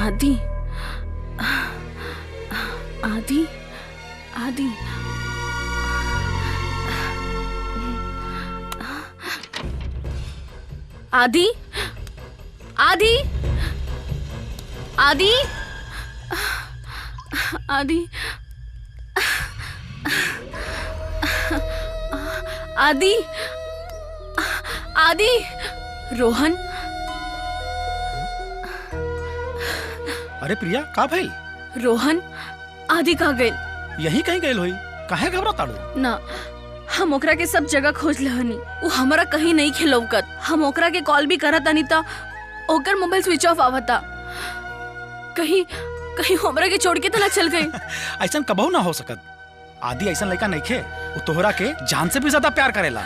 आदि, आदि, आदि, आदि, आदि, आदि, आदि, आदि, आदि, रोहन। अरे प्रिया, का भइल? रोहन, आदि कहाँ गइल? यही कहीं गइल होई। काहे घबराताड़ू? ना, हम ओकरा के सब जगह खोज लहनी, वो हमारा कहीं नहीं खिलौकत। हम ओकरा के कॉल भी करत तानी ता ओकर मोबाइल स्विच ऑफ आवता। कहीं कहीं हमरा के छोड़ के तो ना चल गई। ऐसा कबहू ना हो सकत। आदि ऐसा लड़का नहीं खे, वो तोहरा के जान से भी ज्यादा प्यार करेला।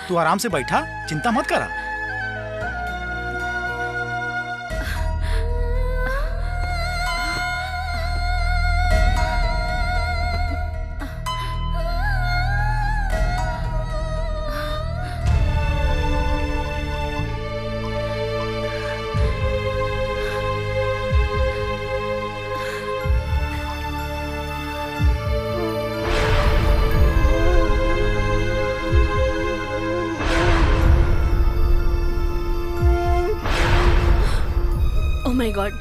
तू आराम से बैठा, चिंता मत करा। गॉड,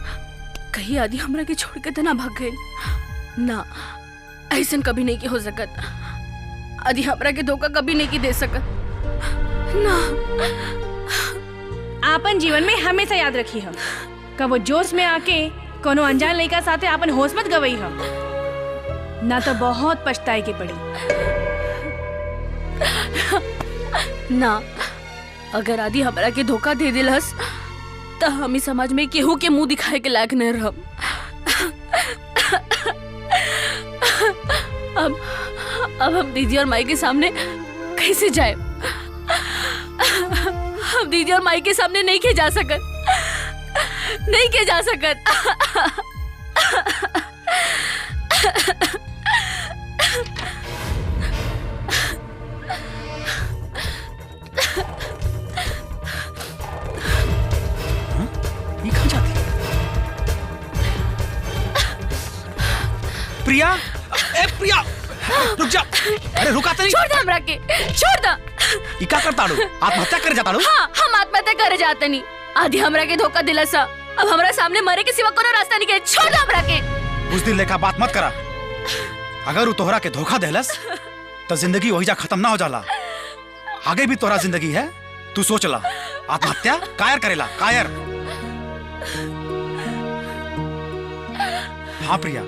कहीं आदि हमरा के छोड़ के तो ना भाग गई ना। ऐसा कभी नहीं की हो सकत। आदि हमरा के धोखा कभी नहीं की दे सकत ना। आपन जीवन में हमेशा याद रखी हम, कबो जोश में आके कोनो अनजान लड़का साथे आपन होश मत गवई हम, ना तो बहुत पछताए के पड़ी ना। अगर आदि हमरा के धोखा दे दिलस तो हम समाज में केहू के मुंह दिखाए के लायक नहीं रहब। अब हम दीदी और माई के सामने कैसे जाए? हम दीदी और माई के सामने नहीं के जा सकत, नहीं के जा सकत। प्रिया, ए प्रिया, रुक जा। अरे रुका तो नहीं। छोड़ दे हमरा के, छोड़ दे। ई का करताड़ू? आत्महत्या कर जाताड़ू? हाँ, हम आत्महत्या करे जाते नहीं। आदि हमरा के धोखा दिलसा, अब हमरा सामने मरे के सिवा कोनो रास्ता नहीं के। छोड़ दे हमरा के। बुजदिल लेखा बात मत करा। अगर वो तोहरा के धोखा देलस तो जिंदगी वही जा खत्म ना हो जाला। आगे भी तोहरा जिंदगी है, तू सोच ला। आत्महत्या कायर करेला, कायर। हाँ प्रिया,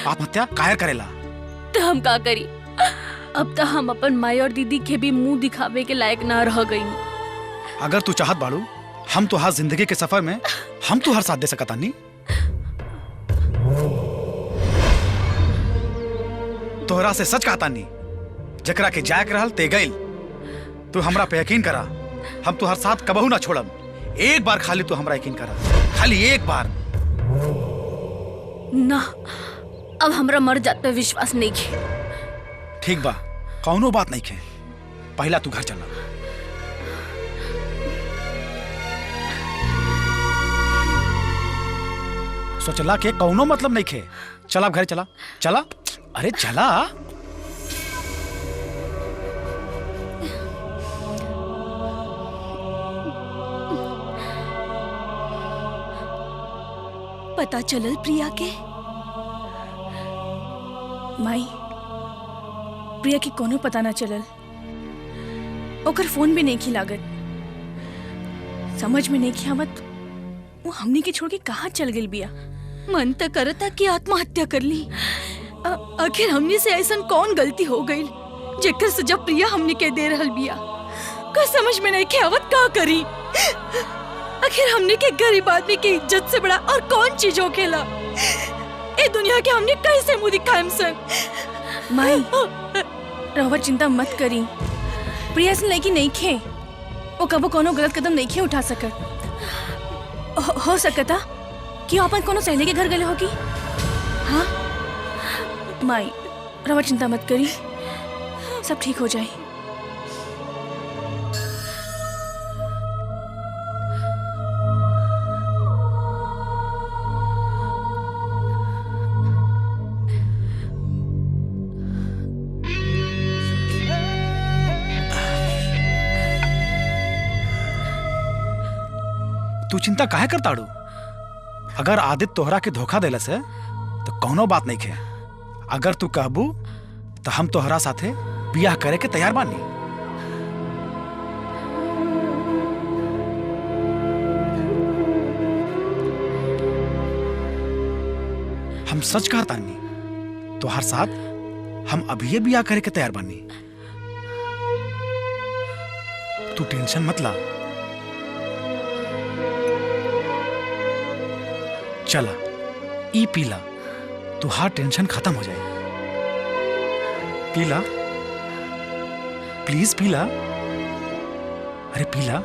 आत्महत्या कायर करेला। तो हम का करी? अब तो हम अपन माई और दीदी के भी मुंह दिखावे के लायक ना रह गई। अगर तू चाहत बाड़ू, हम तो हर जिंदगी के सफर में हम तो हर साथ दे सकता नहीं। तोहरा से सच कहता नहीं, जकरा के जायक रहल ते गइल। तू हमरा पे यकीन करा, हम तो हर साथ कबहू ना छोड़म। एक बार खाली तू हमरा यकीन करा, खाली एक बार। ना, अब हमरा मर जात पे विश्वास नहीं खे। ठीक बा, कौनो बात नहीं खे। पहला तू घर चला। सोचला के कौनो मतलब नहीं खे। चला घर चला, चला। अरे चला। पता चलल प्रिया के? माई, प्रिया के कोनो पता ना चलल। ओकर फोन भी नहीं खिलागत। समझ में नहीं खियावत वो हमनी के छोड़ के कहाँ चल गई बिया। मन तो करता कि आत्महत्या कर ली। आखिर हमनी से ऐसा कौन गलती हो गई जेकर सजा प्रिया हमनी के दे रहल बिया? का समझ में नहीं खियावत का करी। आखिर हमने के गरीब आदमी की इज्जत से बड़ा और कौन चीज हो खेला? ए दुनिया के हमने कैसे मुंह दिखाएम सर? माई, रहुआ चिंता मत करी। प्रिया से लड़की नहीं खे, वो कबो कोनो गलत कदम नहीं खे उठा सकत। हो सकता कि अपन कोनो सहेली के घर गए होगी। हाँ माई, रहुआ चिंता मत करी, सब ठीक हो जाए। चिंता काहे करताड़ू? अगर आदित्य तोहरा के धोखा देलस है तो कौनो बात नहीं खे। अगर तू कहबू तो हम तोहरा साथे बियाह करे के तैयार बानी। हम सच कहतानी, तोहार साथ हम अभी बियाह करे के तैयार बानी। तू टेंशन मत ला। चला ई पीला, तुहार टेंशन खत्म हो जाए। पीला प्लीज, पीला। अरे पीला।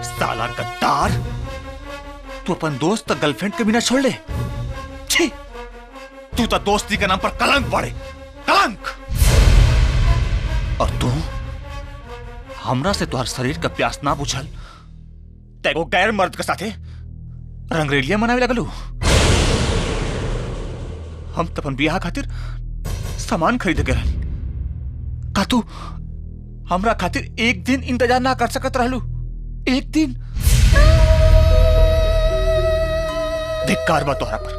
साला गद्दार, तू अपन दोस्त गर्लफ्रेंड के बिना छोड़ ले। छी, तू तो दोस्ती के नाम पर कलंक पड़े, कलंक। और तू हमरा से तुहार शरीर का प्यास ना बुझल, तेगो गैर मर्द के साथे रंगरेलिया मनावे लगलू। हम तो अपन बियाह खातिर सामान खरीद के रहली, का तू हमरा खातिर एक दिन इंतजार ना कर सकत रहलू? एक दिन? धिक्कार बा तोहरा पर,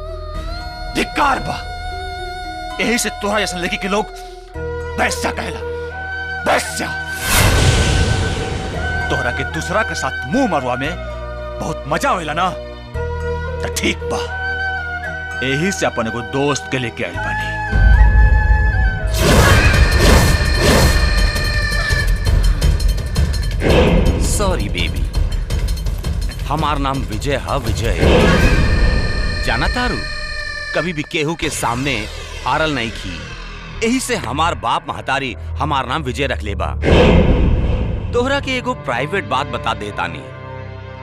धिक्कार बा। यही से तोहरा जैसन लड़की के लोग वैश्या कहला, वैश्या। तोहरा के दूसरा के साथ मुंह मरवा में बहुत मजा आवेला ना, तो ठीक बा, यही से अपन एगो दोस्त के लेके आइल बानी। सॉरी बेबी, हमार नाम विजय है, विजय। जाना तारू, कभी भी केहू के सामने हारल नहीं की, यही से हमार बाप महतारी हमार नाम विजय रख लेबा। तोहरा के एगो प्राइवेट बात बता देतानी,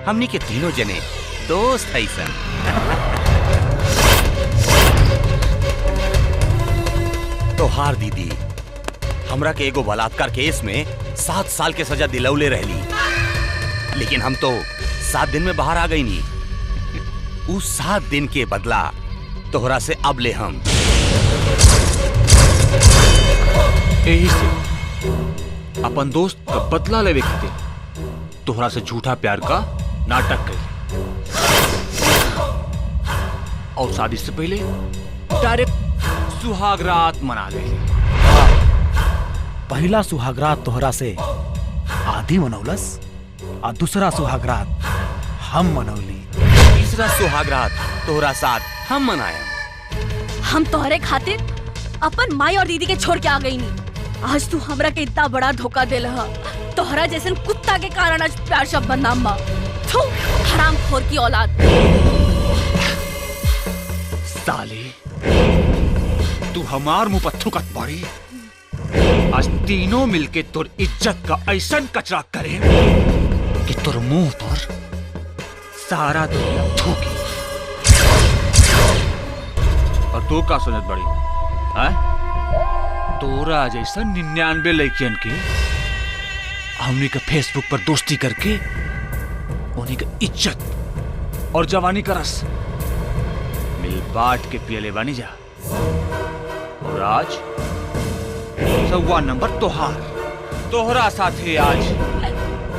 हमनी के तीनों जने दोस्त है सन। तोहार दीदी हमरा के एगो बलात्कार केस में 7 साल के सजा दिलौले रहली, लेकिन हम तो 7 दिन में बाहर आ गई नी। उस 7 दिन के बदला तोहरा से अब ले हम। यही से अपन दोस्त का बदला लेवे खातिर तोहरा से झूठा प्यार का नाटक कर और शादी से पहले डायरेक्ट सुहाग रात मना ले। पहला सुहागरात तोहरा से आदि मनौलस और दूसरा सुहागरात हम मनौली। तीसरा सुहागरात तोहरा साथ हम मनाया। हम तोहरे खातिर अपन माई और दीदी के छोड़ के आ गई नी। आज तू हमरा के इतना बड़ा धोखा देलह। तोहरा जैसन कुत्ता के कारण आज प्यार शब्द बदनाम बा। थू, हरामखोर की औलाद। साले, तू हमार मुंह पर थूकत बाड़ी। आज तीनों मिलके तोर इज्जत का ऐसा कचरा करे कि तोर मुंह पर सारा दुनिया थूके। और तू का सोचत बड़ी हैं? तोरा जैसा 99 लड़कियन के हमनी के फेसबुक पर दोस्ती करके उन्हीं का इज्जत और जवानी का रस मिल बाट के पियले बानी जा। और आज 125 नंबर तोहार, तोहरा साथे आज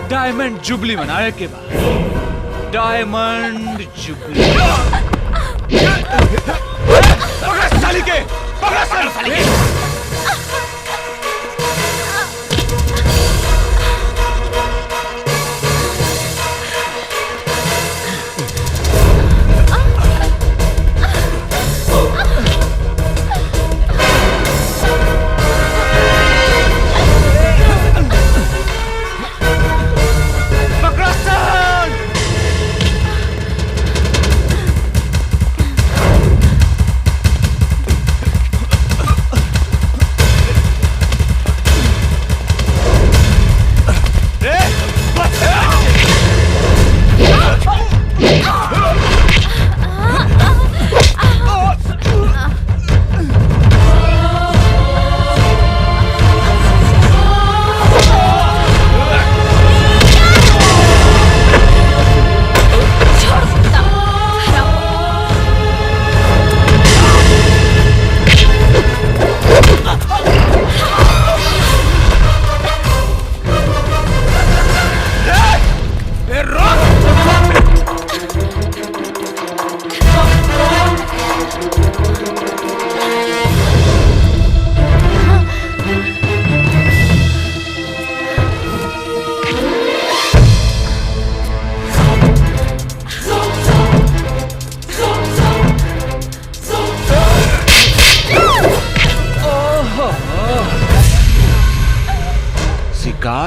डायमंड जुबली मनाए के बाद डायमंड जुबली। पकड़ साली के, पकड़ साली के।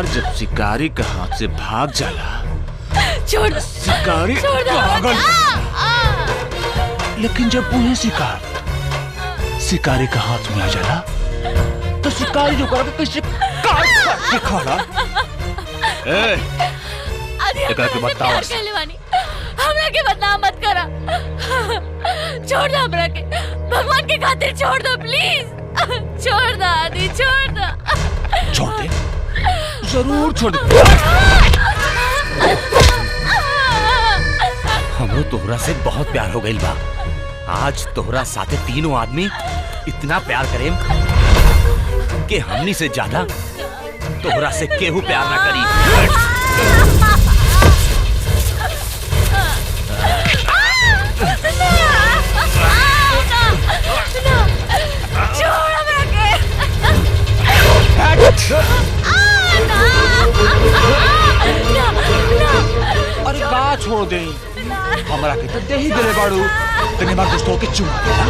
शिकार जब शिकारी के हाथ से भाग जाला, छोड़, शिकारी छोड़ दो। पागल। लेकिन जब उन्हें शिकार शिकारी के हाथ में आ जाला तो शिकारी जो करा कैसे काट काट के खाला। ए, एकरा के बताओ। हमरा के बदनाम मत करा, छोड़ दो हमरा के, भगवान के खातिर छोड़ दो प्लीज, छोड़ दो आदि, छोड़ दो। छोड़ दे, जरूर छोड़ दे। हमरो तोहरा से बहुत प्यार हो गइल बा। आज तोहरा साथे तीनों आदमी इतना प्यार करेम कि हमनी से ज्यादा तोहरा से केहू प्यार ना करी। छोड़ हमरा के। अरे का छोड़ दे, हमरा के तो दे ही देले बाड़ू, तने मार दोस्तों के चुमा देना।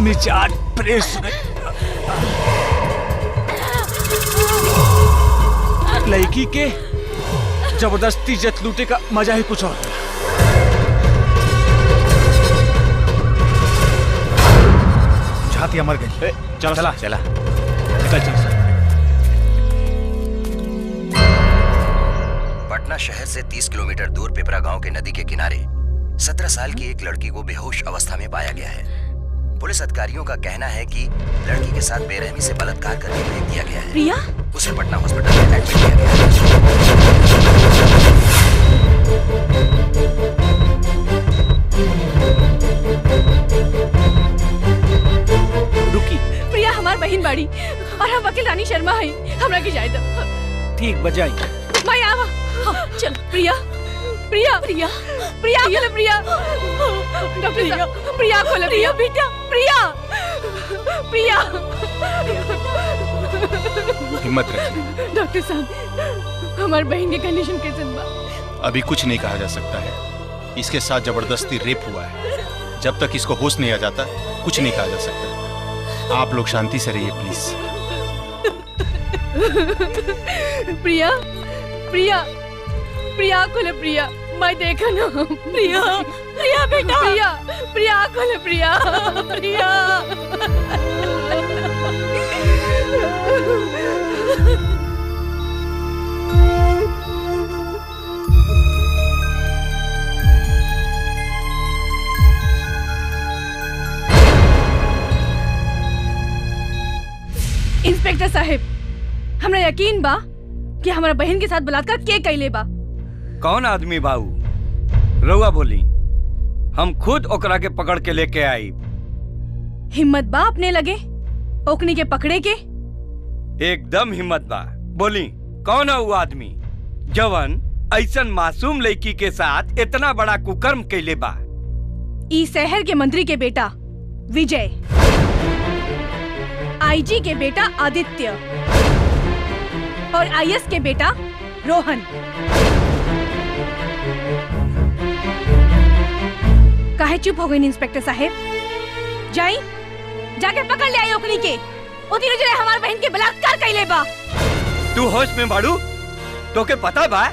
मिजाज प्रेस लड़की के जबरदस्ती इज्जत लूटे का मजा ही कुछ और है। झाती मर गई। चला चला चला निकल चल। पटना शहर से 30 किलोमीटर दूर पिपरा गांव के नदी के किनारे 17 साल की एक लड़की को बेहोश अवस्था में पाया गया है। पुलिस अधिकारियों का कहना है कि लड़की के साथ बेरहमी से बलात्कार करके फेंक दिया गया है। प्रिया, उसे पटना हॉस्पिटल में एडमिट किया गया है। रुकी, प्रिया हमार बहन बाड़ी और हम वकील रानी शर्मा है, हमरा के जाए दो। ठीक बजाई। मैं आवा। हाँ, चल प्रिया, प्रिया, प्रिया, प्रिया खोलो, प्रिया, डॉक्टर साहब, प्रिया खोलो, प्रिया बेटा, प्रिया, प्रिया, हिम्मत रखिए डॉक्टर साहब, हमारी बहन की कंडीशन कैसे बा? अभी कुछ नहीं कहा जा सकता है। इसके साथ जबरदस्ती रेप हुआ है। जब तक इसको होश नहीं आ जाता कुछ नहीं कहा जा सकता। आप लोग शांति से रहिए प्लीज। प्रिया, प्रिया, प्रिया खोलो, प्रिया, मैं देखा ना, प्रिया, प्रिया बेटा, प्रिया, प्रिया खोलो, प्रिया, प्रिया। इंस्पेक्टर साहब, हमरा यकीन बा कि हमारा बहन के साथ बलात्कार के कैले बा। कौन आदमी बाऊ? रउआ बोली, हम खुद ओकरा के पकड़ के लेके आई। हिम्मत बा अपने लगे ओकनी के पकड़े के? एकदम हिम्मत बा। बोली कौन है वो आदमी जवन ऐसन मासूम लड़की के साथ इतना बड़ा कुकर्म कैले बा? ई शहर के मंत्री के बेटा विजय, आईजी के बेटा आदित्य और IS के बेटा रोहन। काहे चुप हो गई इंस्पेक्टर साहब? जाई जाके पकड़ ले आई ओकनी के। ओ तीनों जने हमार बहन के बलात्कार कैले बा। तू होश में बाड़ू? तोके पता बा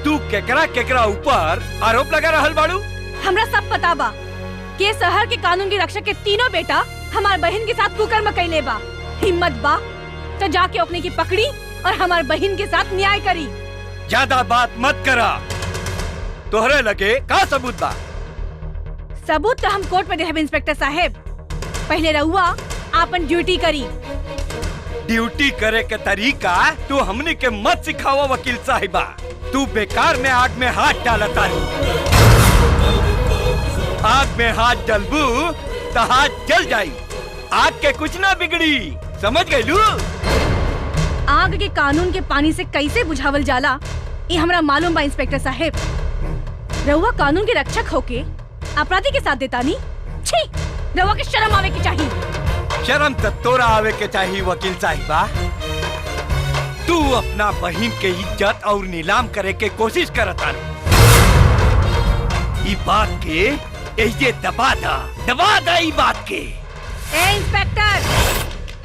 तू केकरा केकरा ऊपर आरोप लगा रहल बाड़ू? हमरा सब पता बा के शहर के कानून की रक्षा के तीनों बेटा हमार बहन के साथ कुकर्म कैले बा। हिम्मत बा तो जाके ओकनी की पकड़ी और हमार बहन के साथ न्याय करी। ज्यादा बात मत करा, तोहरे लगे का सबूत बा? सबूत तो हम कोर्ट में देहब इंस्पेक्टर साहब। पहले रहुआ आपन ड्यूटी करी। ड्यूटी करे के तरीका तू हमनी के मत सिखावा वकील साहिबा। तू बेकार में आग में हाथ डालता है। आग में हाथ डलबू तो हाथ जल जाई, आग के कुछ ना बिगड़ी, समझ गईलू? आग के कानून के पानी से कैसे बुझावल जाला ये हमरा मालूम बा इंस्पेक्टर साहेब। रउआ कानून के रक्षक होके अपराधी के साथ देता नी? छी, रउआ के शर्म आवे के चाहिए। शर्म तो तोरा आवे के चाहिए वकील साहिबा। तू अपना बहिन के इज्जत और नीलाम करे के कोशिश करता। ई बात के एजे दबा दा ई बात के। ए इंस्पेक्टर,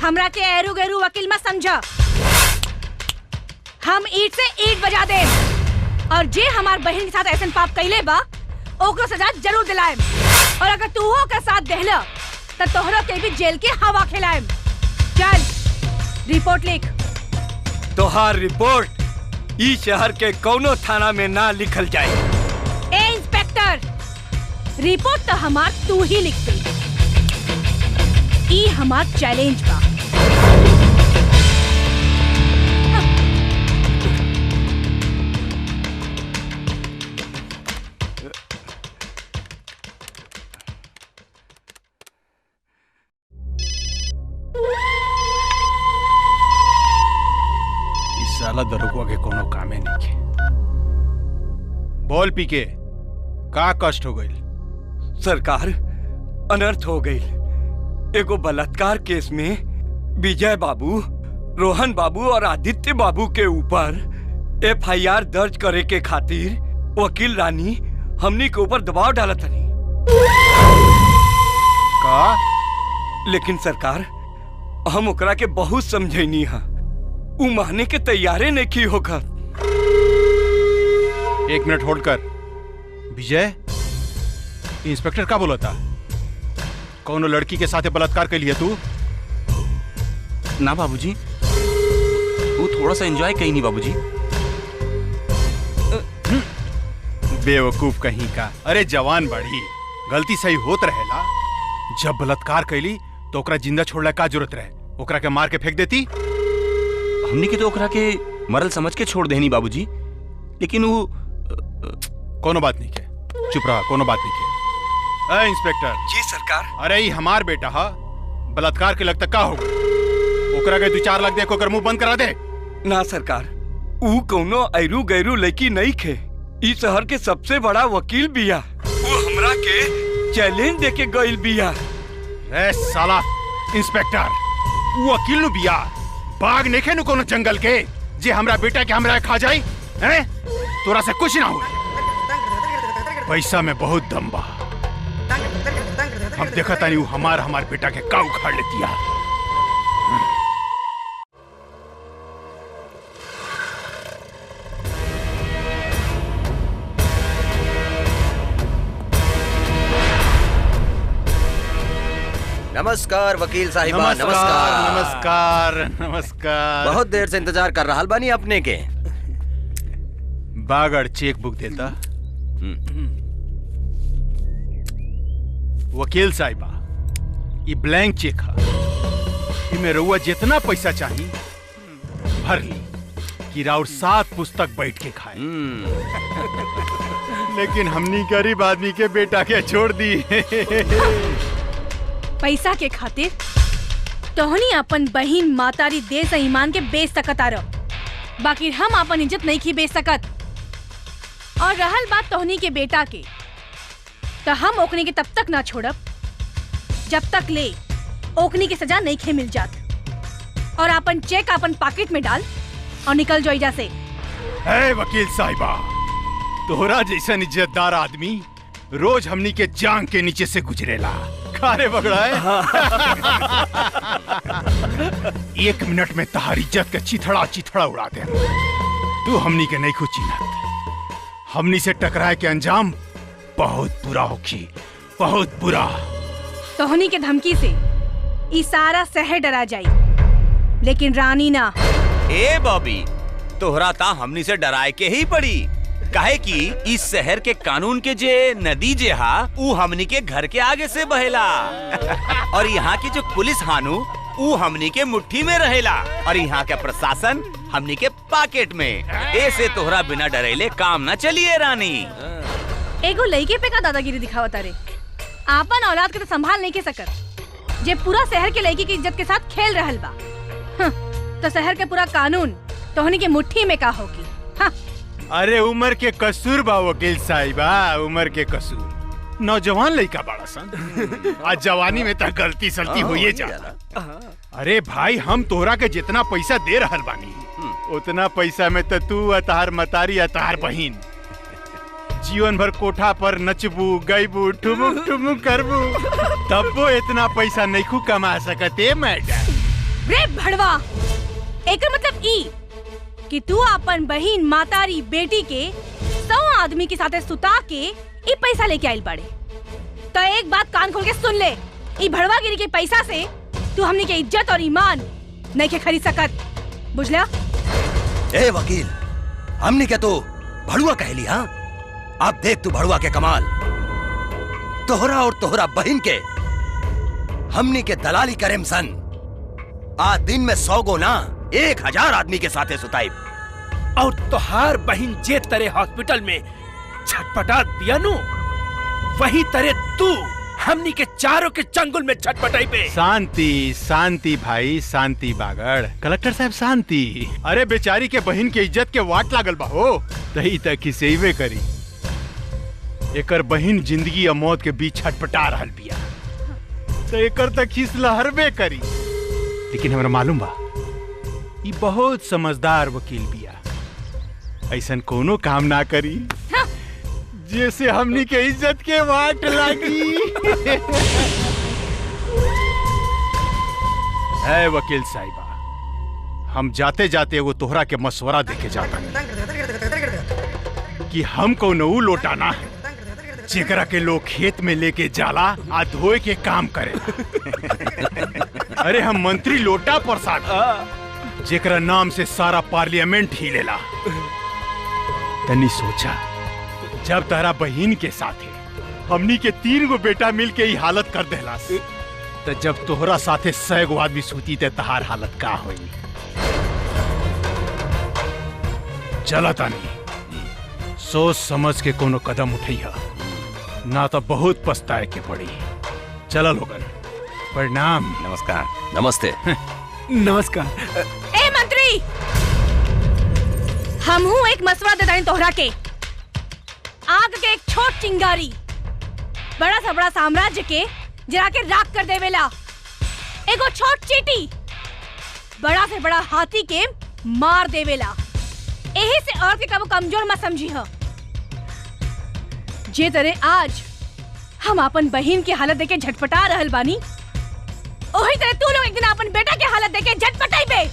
हमरा के एरू गैरू वकील मत समझा। हम ईंट से ईंट बजा दे और जे हमार बहन के साथ ऐसा पाप कैले बा ओकरो सजा जरूर दिलाएम। और अगर तू हो का साथ देहला तो तोहरो के भी जेल के हवा खिलाएम। चल रिपोर्ट लिख। तोहार रिपोर्ट ई शहर के कोनो थाना में ना लिखल जाए। ए इंस्पेक्टर, रिपोर्ट तो हमार तू ही लिख दे। ई हमार चैलेंज बा। साला दरोगा के कोनो कामे नहीं के। बोल पी के का कष्ट हो गई? सरकार अनर्थ हो गई। एगो बलात्कार केस में विजय बाबू, रोहन बाबू और आदित्य बाबू के ऊपर एफआईआर दर्ज करे के खातिर वकील रानी हमनी के ऊपर दबाव डाला तनी का? लेकिन सरकार हम ओकरा के बहुत समझैनी हा, उ माने के तैयारे नहीं की होकर। एक मिनट होल्ड कर। विजय, इंस्पेक्टर का बोला था? कौन लड़की के साथ बलात्कार के लिए तू? ना बाबूजी, वो थोड़ा सा एंजॉय कहीं नहीं बाबूजी। बेवकूफ कहीं का। अरे जवान बढ़ी, गलती सही होत रहेला। जब बलात्कार कैली तो ओकरा जिंदा छोड़ला का जरूरत रहे? ओकरा के मार के फेंक देती। हमने के तो ओकरा के मरल समझ के छोड़ देनी बाबूजी, लेकिन वो कोनो बात नहीं के। चुप रहा, कोनो बात नहीं के। ए इंस्पेक्टर। जी सरकार। अरे ये हमार बेटा हा, बलात्कार के लगता का होगा? ओकरा के 2-4 लाख दे के ओकर मुंह बंद करा दे। ना सरकार, ऊ कोनो ऐरू गैरू लड़की नहीं खे। ई शहर के सबसे बड़ा वकील बिया। वो हमरा के चैलेंज दे के गइल बिया। ए साला इंस्पेक्टर, ऊ वकील नु बिया, बाघ नहीं खे नु कोनो जंगल के जे हमरा बेटा के हमरा खा जाई। हैं? तोरा से कुछ ना हो। पैसा में बहुत दम बा। हम देखा तानी हमार हमार बेटा के का उखाड़ लेती है। नमस्कार वकील साहिबा। नमस्कार नमस्कार नमस्कार। बहुत देर से इंतजार कर रहा बानी अपने के। बागड़ चेक बुक देता। वकील साहिबा, ये ब्लैंक चेक है। इमे रउआ जितना पैसा चाहिए भर ली कि राउर 7 पुस्तक बैठ के खाए। लेकिन हमनी गरीब आदमी के बेटा के छोड़ दी। पैसा के खातिर तोहनी अपन बहिन मातारी देश ईमान के बेच सकत आ रहो, बाकी हम अपन इज्जत नहीं की बेच सकत। और रहल बात तोहनी के बेटा के, तो हम ओकनी के तब तक ना छोड़ब जब तक ले ओकनी के सजा नहीं खे मिल जात। और अपन चेक अपन पॉकेट में डाल और निकल जाओ इजा से। ए वकील साहिबा, तोहरा जैसा इज्जतदार आदमी रोज हमनी के जांग के नीचे से गुजरेला। खारे बगड़ा है। 1 मिनट में तहारी इज्जत के चिथड़ा चिथड़ा उड़ा दे। तू हमनी के नहीं खुचीनत। हमनी से टकराए के अंजाम बहुत बुरा होखी, बहुत बुरा। तोहनी के धमकी से ई सारा शहर डरा जाई, लेकिन रानी ना। ए बॉबी, तोहरा ता हमनी से डराए के ही पड़ी। काहे कि इस शहर के कानून के जे नदी जे हा ऊ हमनी के घर के आगे से बहेला और यहाँ की जो पुलिस हानू ऊ हमनी के मुट्ठी में रहेला और यहाँ के प्रशासन हमनी के पाकेट में। ऐसे तोहरा बिना डरेले काम ना चलिए रानी। एगो लड़के पे का दादागिरी दिखावा तारे, आपन औलाद के तो संभाल नहीं के सकत, जे पूरा शहर के लड़की की इज्जत के साथ खेल रहल बा। तो शहर के पूरा कानून तोहनी के मुट्ठी में का होगी। हाँ। अरे उम्र के कसूर बा वकील साहिबा, उम्र के कसूर। नौजवान लड़का बड़ा सन, आज जवानी में तो गलती सलती होइए जाला। अरे भाई हम तोहरा के जितना पैसा दे रहल बानी उतना पैसा में तो तू अतार मतारी अतार बहिन जीवन भर कोठा पर नचबू गईबू ठुमुक ठुमुक करबू तब वो इतना पैसा नहीं कमा सकते मैडम। रे भड़वा, एक मतलब ई कि तू अपन बहिन मातारी बेटी के 100 आदमी के साथे सुता के ई पैसा लेके आइल बाड़े। तो एक बात कान खोल के सुन ले, ई भड़वागिरी के पैसा से तू हमनी के इज्जत और ईमान नहीं के खरीद सकत, बुझला? ए वकील, हमनी के तो भड़ुआ कहली। हाँ अब देख तू भड़ुआ के कमाल, तोहरा और तोहरा बहिन के हमनी के दलाली करेम सन। आ दिन में 100 गो ना 1000 आदमी के साथे सुताई। और तोहार बहिन जे तरे हॉस्पिटल में छटपटा दिया नु, वही तरे तू हमनी के चारों के चंगुल में छटपटाई पे। शांति शांति भाई शांति बागड़, कलेक्टर साहब शांति। अरे बेचारी के बहिन के इज्जत के वाट लागल बा हो, तही तक खिसेबे करी। एकर बहिन जिंदगी और मौत के बीच छटपटा रहल बिया, तो एकर तक खिस लहरबे करी। लेकिन हमरा मालूम बा ई बहुत समझदार वकील बिया, ऐसन कोनो काम ना करी जैसे हमनी के इज्जत के वाट लागी। है वकील साहिबा, हम जाते जाते वो तोहरा के मशवरा देके जाता कि हम कोनो ऊ लोटाना है जेकरा के लोग खेत में लेके जाला आ धोए के काम करे। अरे हम मंत्री लोटा प्रसाद जेकरा नाम से सारा पार्लियामेंट हिलेला। तनी सोचा जब तारा बहिन के साथे हमनी के 3 गो बेटा मिल के ही हालत कर देहलास, तो जब तोहरा साथे 100 गो आदमी सूती ते तहार हालत का होई। चला तानी सोच समझ के कोनो कदम उठैहा, ना तो बहुत पछताए के पड़ी। चला लोगन, प्रणाम। नमस्कार। नमस्ते। नमस्कार। ए मंत्री, हम हूँ एक मशवरा दे दानी तोहरा के। आग के एक छोट चिंगारी बड़ा सा बड़ा साम्राज्य के जरा के राख कर देवेला। एगो छोट चीटी बड़ा से बड़ा हाथी के मार देवेला। एही से औरत के कबो कमजोर मत समझी हो। जे तरे आज हम अपन बहिन के हालत देके झटपटा रहल बानी, ओही तरह तू लोग एक दिन अपन बेटा के हालत देके झटपटाइबे।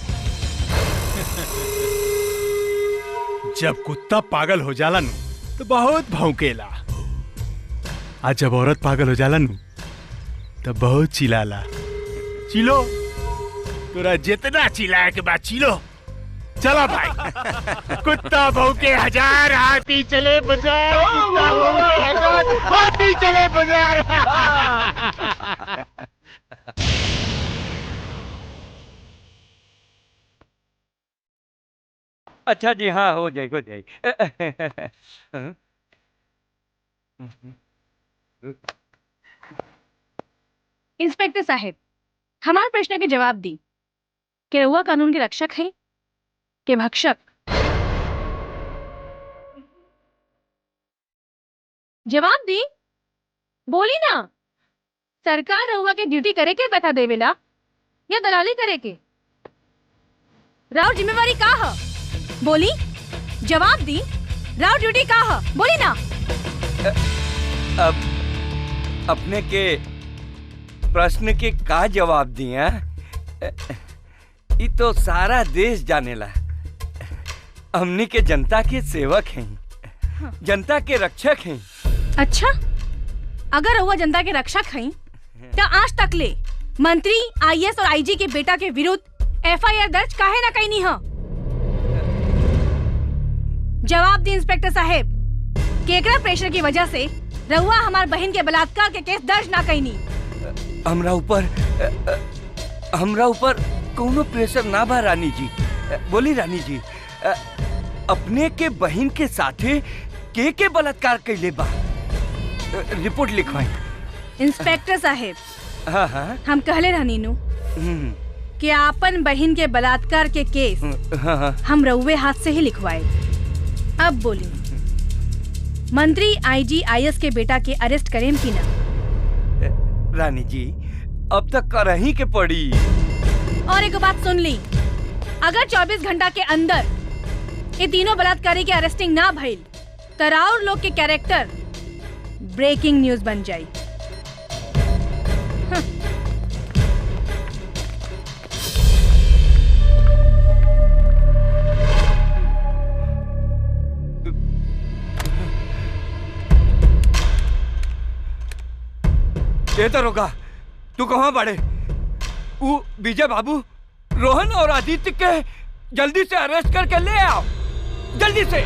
जब कुत्ता पागल हो जाला नु तो बहुत भौंकेला, आज जब औरत पागल हो जाला नु तब बहुत चिल्लाला। चिलो तोरा जितना चिल्लाए के बाद चिलो। चला भाई, कुत्ता भौंके 1000 हाथी चले बाजार, कुत्ता भौंके 1000 हाथी चले बाजार। अच्छा जी हाँ, हो जाए हो जाए। इंस्पेक्टर साहब, हमारे प्रश्न के जवाब दी कि रउआ कानून के रक्षक हैं के भक्षक? जवाब दी, बोली ना। सरकार रउआ के ड्यूटी करे के बता देवेला या दलाली करे के? राव जिम्मेवारी का है? बोली, जवाब दी। राव ड्यूटी का है? बोली ना। अब अपने के प्रश्न के का जवाब दिया ये तो सारा देश जानेला। हमनी के जनता के सेवक हैं, जनता के रक्षक हैं। अच्छा, अगर हुआ जनता के रक्षक हैं तो आज तक ले मंत्री, आईएएस और आईजी के बेटा के विरुद्ध एफआईआर दर्ज काहे ना कहीं नहीं है? जवाब दी इंस्पेक्टर साहब। केकरा प्रेशर की वजह से रहुआ हमार बहन के बलात्कार के केस दर्ज ना कईनी? हमरा ऊपर कोनो प्रेशर ना बा रानी जी। बोली रानी जी, अपने के बहन के साथे के बलात्कार कैले बा? रिपोर्ट लिखवाई। इंस्पेक्टर साहेब, हाँ हाँ, हम कहले रहनी नु कि आपन बहन के बलात्कार के केस हाँ हाँ, हम रउवे हाथ से ही लिखवाए। अब बोली, मंत्री आईजी IS के बेटा के अरेस्ट करें कि ना? रानी जी, अब तक करही के पड़ी। और एक बात सुन ली, अगर 24 घंटा के अंदर ये तीनों बलात्कारी के अरेस्टिंग ना भइल तो राउर लोग के कैरेक्टर ब्रेकिंग न्यूज बन जाई। ये दरोगा, तू कहाँ बाड़े? ऊ विजय बाबू, रोहन और आदित्य के जल्दी से अरेस्ट करके ले आओ, जल्दी से।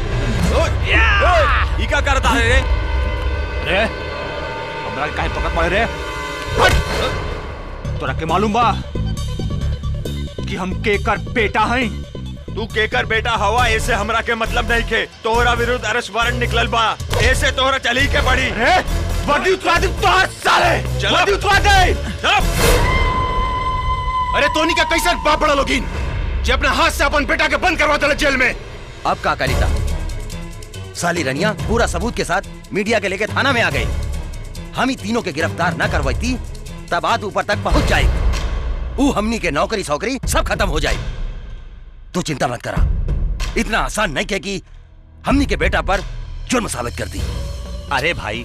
ई का करता है रे? रे, हमरा के काहे पकड़ पड़े रे? हट! तोरा के मालूम बा कि हम केकर बेटा हैं? तू केकर बेटा हवा ऐसे हमरा के मतलब नहीं खे। तोहरा विरुद्ध अरेस्ट वारंट निकलल बा, ऐसे तोहरा चली के पड़ी। रे, वर्दी उतरा दे तोहर साले, वर्दी उतरा दे। चलो। अरे तोनी का कैसा बाप बड़ा लोगिन जे अपना हाथ से अपन बेटा के बंद करवा देले जेल में। अब का करीता साली रनिया पूरा सबूत के साथ मीडिया के लेके थाना में आ गए। हम ही तीनों के गिरफ्तार न करवाती तब बात ऊपर तक पहुंच जाए, ऊ हमनी के नौकरी सौकरी सब खत्म हो जाए। तू चिंता मत करा, इतना आसान नहीं है कि हमनी के बेटा पर जुर्म साबित कर दी। अरे भाई,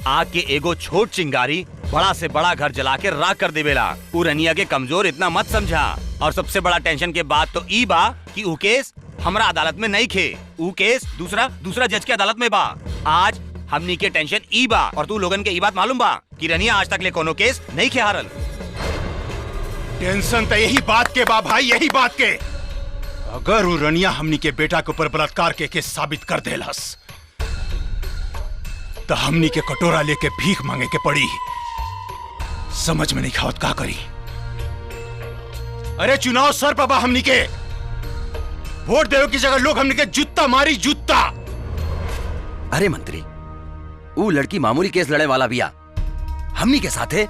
आग के एगो छोट चिंगारी बड़ा से बड़ा घर जला के राख कर देवेला। ऊ रनिया के कमजोर इतना मत समझा। और सबसे बड़ा टेंशन के बात तो ई बा कि ऊ केस हमरा अदालत में नहीं खे, ऊ केस दूसरा जज के अदालत में बा। आज हमनी के टेंशन ई बा और तू लोगन के ई बात मालूम बा कि रनिया आज तक ले कोनो केस नहीं खे हारल। टेंशन तो यही बात के बा भाई, यही बात के। अगर ऊ रनिया हमनी के बेटा के ऊपर बलात्कार के केस साबित कर देलस तो हमनी के कटोरा लेके भीख मांगे के पड़ी। समझ में नहीं खावत का करी। अरे चुनाव सर बाबा, हमनी के वोट देवे की जगह लोग हमनी के जूता मारी जूता। अरे मंत्री, ऊ लड़की मामूली केस लड़े वाला बिया, हमनी के साथे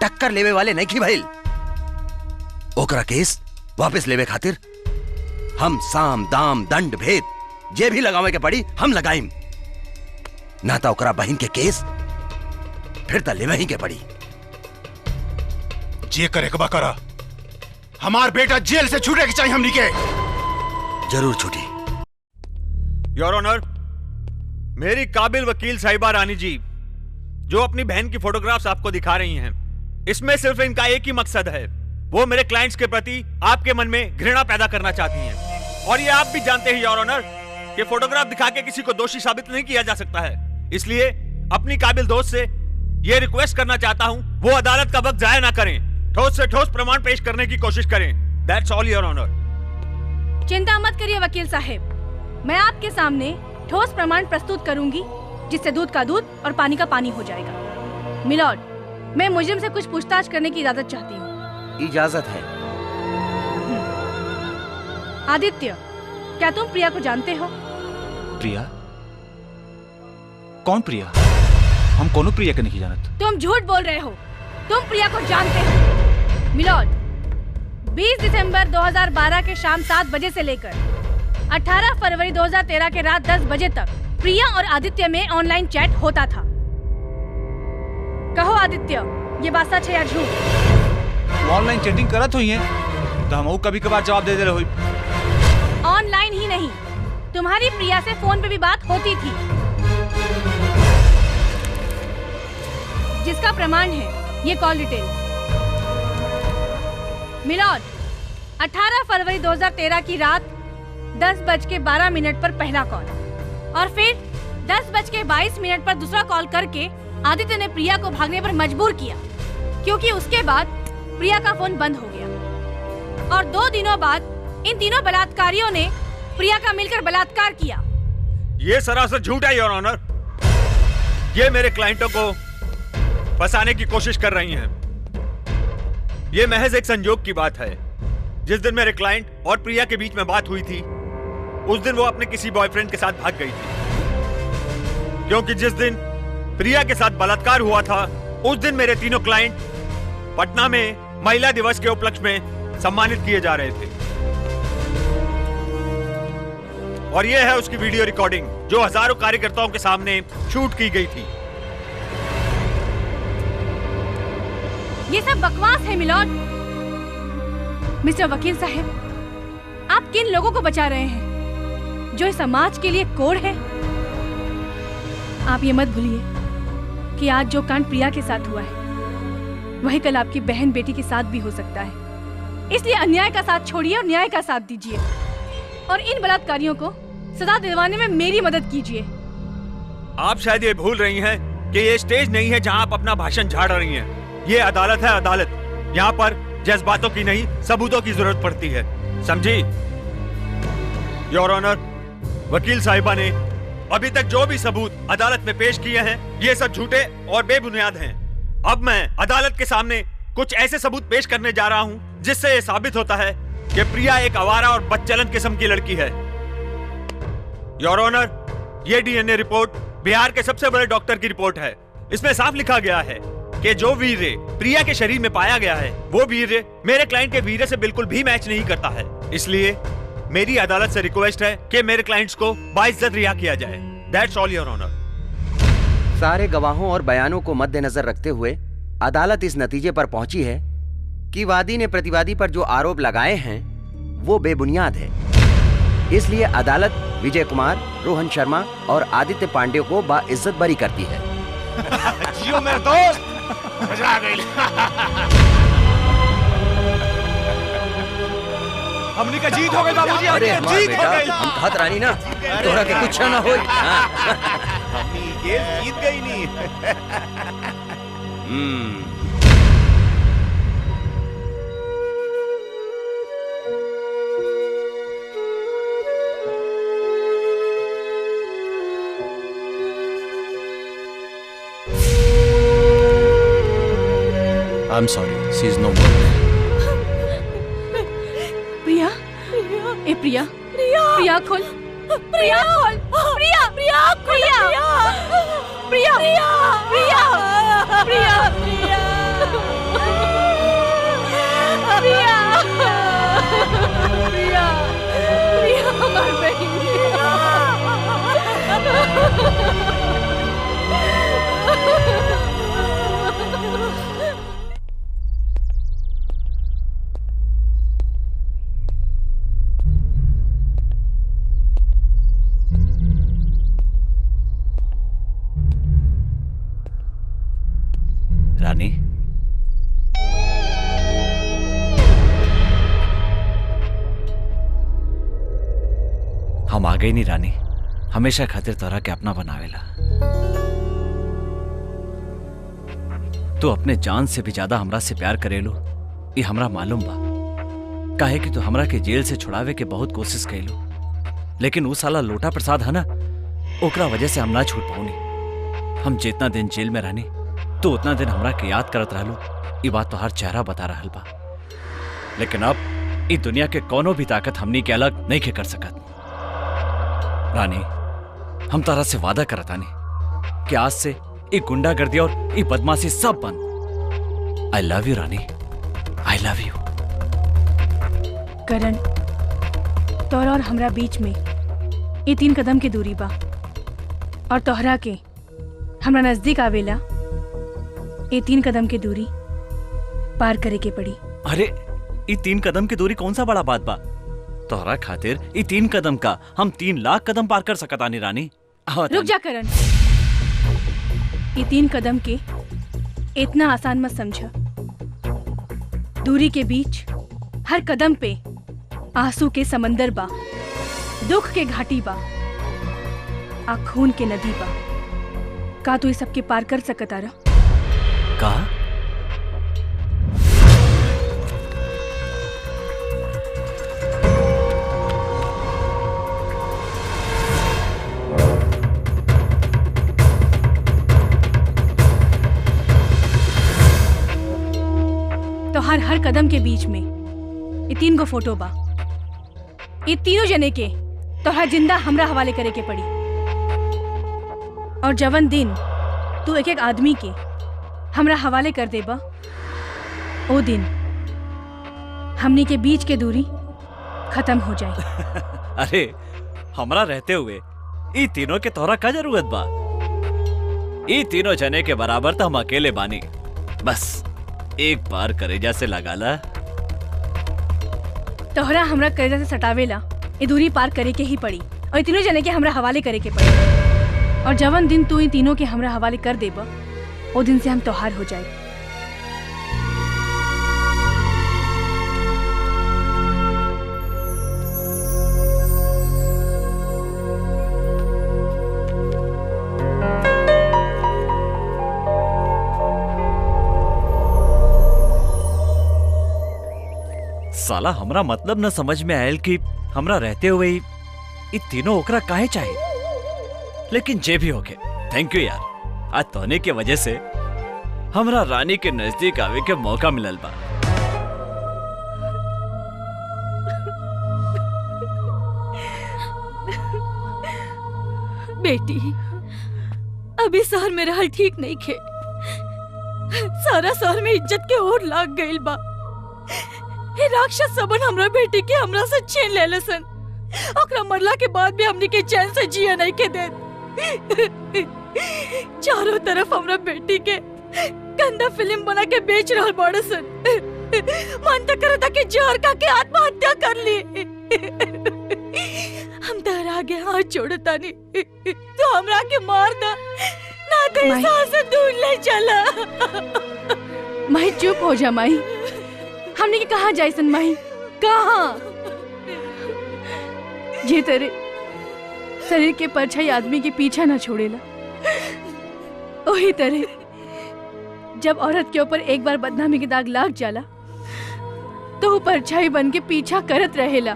टक्कर लेवे वाले नहीं की भइल। ओकरा केस वापस लेवे खातिर हम साम दाम दंड भेद जे भी लगावे के पड़ी हम लगाइम। ना तो ओकरा बहन के केस फिर त लेवे ही के पड़ी। जे करे के बा करा, हमार बेटा जेल से छूटे के चाहिए हमनी के। जरूर छूटी। Your honour, मेरी काबिल वकील साहिबा रानी जी जो अपनी बहन की फोटोग्राफ्स आपको दिखा रही हैं, इसमें सिर्फ इनका एक ही मकसद है, वो मेरे क्लाइंट्स के प्रति आपके मन में घृणा पैदा करना चाहती हैं। और ये आप भी जानते हैं your honour कि फोटोग्राफ दिखा के किसी को दोषी साबित नहीं किया जा सकता है। इसलिए अपनी काबिल दोस्त से ये रिक्वेस्ट करना चाहता हूं, वो अदालत का वक्त जाया ना करें, ठोस से ठोस प्रमाण पेश करने की कोशिश करें। That's all your honour. चिंता मत करिए वकील साहब, मैं आपके सामने ठोस प्रमाण प्रस्तुत करूंगी जिससे दूध का दूध और पानी का पानी हो जाएगा। मिलॉर्ड, मैं मुजरिम से कुछ पूछताछ करने की इजाजत चाहती हूँ। इजाजत है। आदित्य, क्या तुम प्रिया को जानते हो? प्रिया? कौन प्रिया? हम कोनो प्रिया के नहीं जानत। तुम झूठ बोल रहे हो, तुम प्रिया को जानते हो। मिलॉर्ड, 20 दिसंबर 2012 के शाम 7 बजे से लेकर 18 फरवरी 2013 के रात 10 बजे तक प्रिया और आदित्य में ऑनलाइन चैट होता था। कहो आदित्य, ये बात सच है या झूठ? ऑनलाइन चैटिंग करत हुई है तो हम कभी कभार जवाब दे दे रहे। ऑनलाइन ही नहीं, तुम्हारी प्रिया से फोन पे भी बात होती थी, जिसका प्रमाण है ये कॉल डिटेल। मिलॉर्ड, 18 फरवरी 2013 की रात 10:12 पर पहला कॉल और फिर 10:22 पर दूसरा कॉल करके आदित्य ने प्रिया को भागने पर मजबूर किया, क्योंकि उसके बाद प्रिया का फोन बंद हो गया। और 2 दिनों बाद इन तीनों बलात्कारियों ने प्रिया का मिलकर बलात्कार किया। ये सरासर झूठ है your honour. ये मेरे क्लाइंटों को फंसाने की कोशिश कर रही हैं। ये महज एक संजोग की बात है। जिस दिन मेरे क्लाइंट और प्रिया के बीच में बात हुई थी, उस दिन वो अपने किसी बॉयफ्रेंड के साथ भाग गई थी, क्योंकि जिस दिन प्रिया के साथ बलात्कार हुआ था उस दिन मेरे तीनों क्लाइंट पटना में महिला दिवस के उपलक्ष्य में सम्मानित किए जा रहे थे। और यह है उसकी वीडियो रिकॉर्डिंग जो हजारों कार्यकर्ताओं के सामने शूट की गई थी। ये सब बकवास है मिलॉर्ड। मिस्टर वकील साहब, आप किन लोगों को बचा रहे हैं जो इस समाज के लिए कोर है? आप ये मत भूलिए कि आज जो कांड प्रिया के साथ हुआ है वही कल आपकी बहन बेटी के साथ भी हो सकता है। इसलिए अन्याय का साथ छोड़िए और न्याय का साथ दीजिए और इन बलात्कारियों को सजा दिलवाने में मेरी मदद कीजिए। आप शायद ये भूल रही हैं कि ये स्टेज नहीं है जहां आप अपना भाषण झाड़ रही हैं। ये अदालत है, अदालत। यहाँ पर जज्बातों की नहीं सबूतों की जरूरत पड़ती है, समझी? Your honour, वकील साहिबा ने अभी तक जो भी सबूत अदालत में पेश किए हैं ये सब झूठे और बेबुनियाद हैं। अब मैं अदालत के सामने कुछ ऐसे सबूत पेश करने जा रहा हूँ जिससे ये साबित होता है कि प्रिया एक आवारा और बदचलन किस्म की लड़की है। Your honour, ये डीएनए रिपोर्ट बिहार के सबसे बड़े डॉक्टर की रिपोर्ट है। इसमें साफ लिखा गया है कि जो वीर्य प्रिया के शरीर में पाया गया है वो वीर्य मेरे क्लाइंट के वीर्य से बिल्कुल भी मैच नहीं करता है। इसलिए मेरी अदालत से रिक्वेस्ट है कि मेरे क्लाइंट्स को बाइज्जत रिहा किया जाए। That's all your honour. सारे गवाहों और बयानों को मद्देनजर रखते हुए अदालत इस नतीजे पर पहुंची है कि वादी ने प्रतिवादी पर जो आरोप लगाए हैं वो बेबुनियाद है। इसलिए अदालत विजय कुमार, रोहन शर्मा और आदित्य पांडे को बाइज्जत बरी करती है। जियो मेरे दोस्त, मजा आ गई। हमनी का जीत हो गई बाबूजी। अरे हमारा जीत हो गई। हम कहत रानी ना तोरा के कुछ ना होई। हमनी केस जीत गई नहीं। I'm sorry, she is no more. Priya, ए प्रिया, प्रिया, प्रिया खोल, प्रिया खोल, प्रिया, प्रिया, प्रिया, प्रिया, प्रिया, प्रिया, प्रिया, प्रिया, प्रिया, प्रिया हमारी बहन। रानी, हम आ गए नहीं रानी, हमेशा खातिर तोरा के अपना बनावेला। तू अपने जान से भी ज्यादा हमरा से प्यार करेलो, ये हमरा मालूम बा। काहे कि तू हमरा के जेल से छुड़ावे के बहुत कोशिश कैलो, लेकिन वो साला लोटा प्रसाद है ना, ओकरा वजह से हम ना छूट पाऊनी। हम जितना दिन जेल में रहनी तो उतना दिन हमरा के याद करत रहलो, ये बात तो हर चेहरा बता रहल बा। लेकिन अब ई दुनिया के कोनो भी ताकत हमनी के अलग नहीं के कर सकत। रानी, हम तारा से वादा करतानी कि आज से ई गुंडागर्दी और ई बदमाशी सब बंद। I love you Rani, I love you. Karan, तोरा और हमरा बीच में ये 3 कदम की दूरी बा और तोहरा के हमरा नजदीक आवेला ये 3 कदम की दूरी पार करे के पड़ी। अरे ये 3 कदम की दूरी कौन सा बड़ा बात बा? तोहरा खातिर ये 3 कदम का हम 3 लाख कदम पार कर सकतानी रानी। रुक जा करण, ये 3 कदम के इतना आसान मत समझ। दूरी के बीच हर कदम पे आंसू के समंदर बा, दुख के घाटी बा, आ खून के नदी बा। का तू ये सबके पार कर सकता रहा? का? कदम के बीच में ये 3 गो फोटो बा। ये तीनों जने के तोहरा जिंदा हमरा हवाले करे के पड़ी। और जवन दिन तू एक एक आदमी के हमरा हवाले कर देबा, ओ दिन हमनी के बीच के दूरी खत्म हो जाए। अरे हमरा रहते हुए ई तीनों के तोहरा का जरूरत बा? ई तीनों जने के बराबर तो हम अकेले बानी। बस एक बार करेजा से लगाला। तोहरा हमरा करेजा से सटावेला ये दूरी पार करे के ही पड़ी और ये तीनों जने के हमरा हवाले करे के पड़ी। और जवन दिन तू इन तीनों के हमरा हवाले कर देबा, ओ दिन से हम तोहार हो जाए। साला हमरा मतलब न समझ में आयल कि हमरा रहते हुए ये तीनों ओकरा काहे चाहिए। लेकिन जे भी होके, thank you यार, आज तोने के वजह से हमरा रानी के नजदीक आवे के मौका मिलल बा। बेटी, अभी शहर में रहल ठीक नहीं खे। सारा शहर में इज्जत के ओर लाग गइल बा। हे राक्षस सबन हमरा बेटी के हमरा से छीन लेले सन। ओकरा मरला के बाद भी हमनी के चैन से जिया नहीं के देत। चारों तरफ हमरा बेटी के गंदा फिल्म बना के बेच रहल बाड़े सन। मन तो करता कि जहर खा के आत्महत्या कर ली। हम तोहरा आगे हाथ जोड़ता नहीं, तो हमरा के मार दा ना तो इस से दूर ले चला। माई चुप हो जा माई, हमने के कहाँ जाए सन माई, कहाँ? ये तेरे शरीर के परछाई आदमी के पीछा ना छोड़ेला, वही तरह जब औरत के ऊपर एक बार बदनामी के दाग लाग जाला तो वो परछाई बन के पीछा करत रहेला।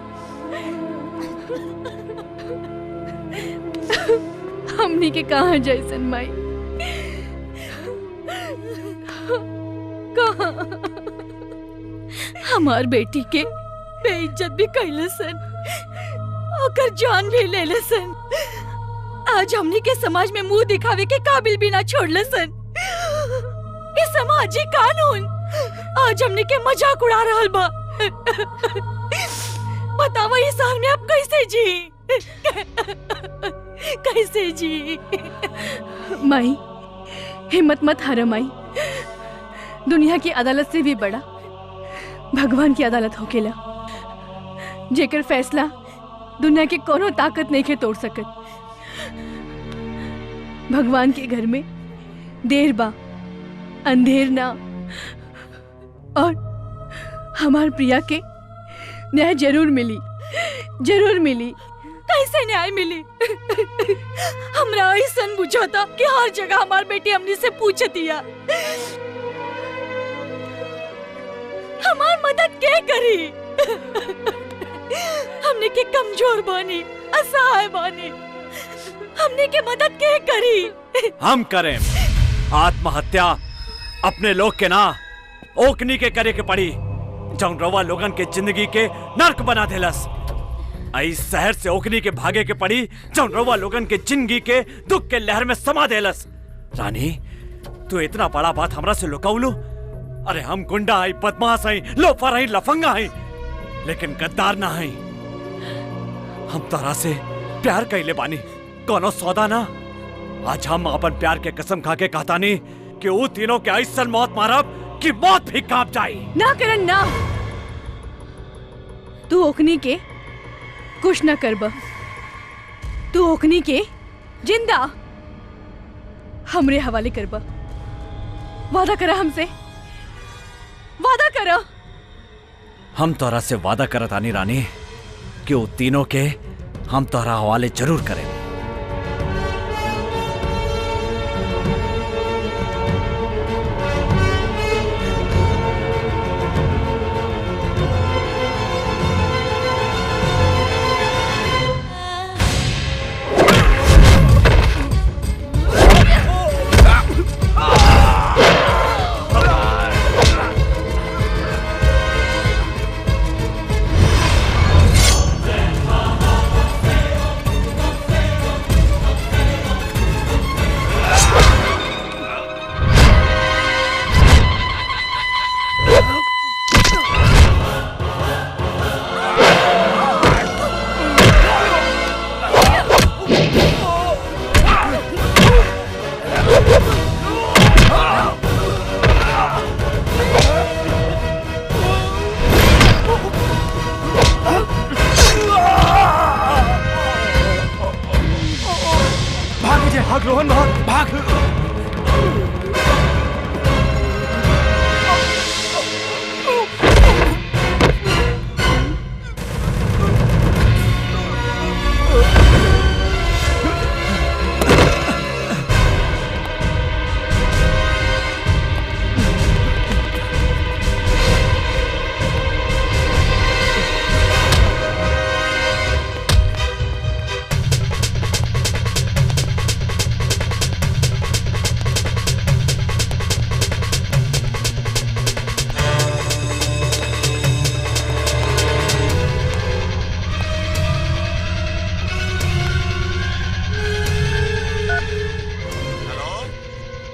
हमने के कहाँ जाए सन माई, कहाँ? हमार बेटी के बेइज्जत भी कैले सन, ओकर जान भी ले ले सन। आज हमनी के समाज में मुंह दिखावे के काबिल भी ना छोड़ले सन। ये समाजी कानून आज हमनी के मजाक उड़ा रहल बा। बतावा ये शहर में अब कैसे जी, कैसे जी? माई हिम्मत मत हार माई, दुनिया की अदालत से भी बड़ा भगवान की अदालत होकेला, जेकर फैसला दुनिया के कोनो ताकत नहीं के तोड़ सकत। भगवान के घर में देर बा अंधेर ना, और हमार प्रिया के न्याय जरूर मिली, जरूर मिली। कैसे न्याय मिली? हमरा ऐसन बुझाता कि हर जगह हमार बेटी हमनी से पूछतिया, हमार मदद के करी? हमने के कमजोर बानी, असहाय बानी, हमने के मदद के करी? हम करें। आत्महत्या अपने लोग के ना ओकनी के करे के पड़ी, जौन रवा लोगन के जिंदगी के नर्क बना देलस। आई शहर से ओकनी के भागे के पड़ी, जौन रवा लोगन के जिंदगी के दुख के लहर में समा देलस। रानी तू इतना बड़ा बात हमरा से लुकाउलू? अरे हम गुंडा आई, बदमाश आई, लोफर आई, लफंगा आई, लेकिन गद्दार ना आई। हम तोरा से प्यार कैले बानी, कोनो सौदा ना। आज हम अपन प्यार के कसम खा के कहता नहीं कि वो तीनों के ऐसन मौत मारब कि मौत भी कांप जाए। ना करण ना, तू ओखनी के कुछ ना करब, तू ओखनी के जिंदा हमरे हवाले करब। वादा करा हमसे, वादा करो। हम तोरा से वादा करत आनी रानी कि वो तीनों के हम तोरा हवाले जरूर करें।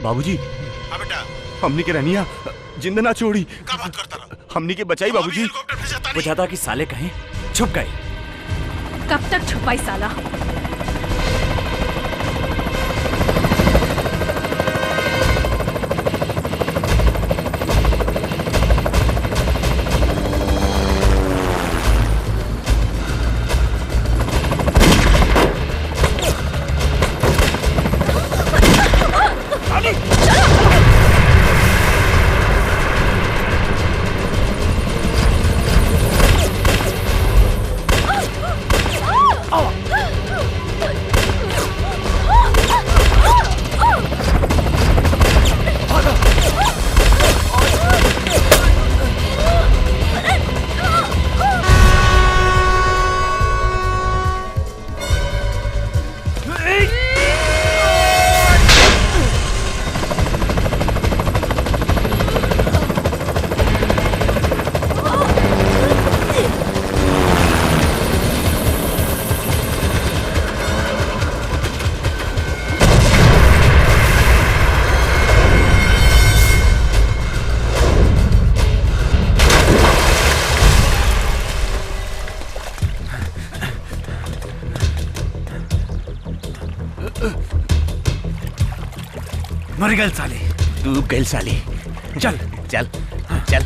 बाबूजी। हाँ बेटा, हमनी के रहनिया जिंदा ना छोड़ी। का बात करता रहा? हमनी के बचाई बाबूजी। बुझाता कि साले कहीं छुप गए। कब तक छुपाई साला? मर गए साले, डूब गए साले। चल चल चल।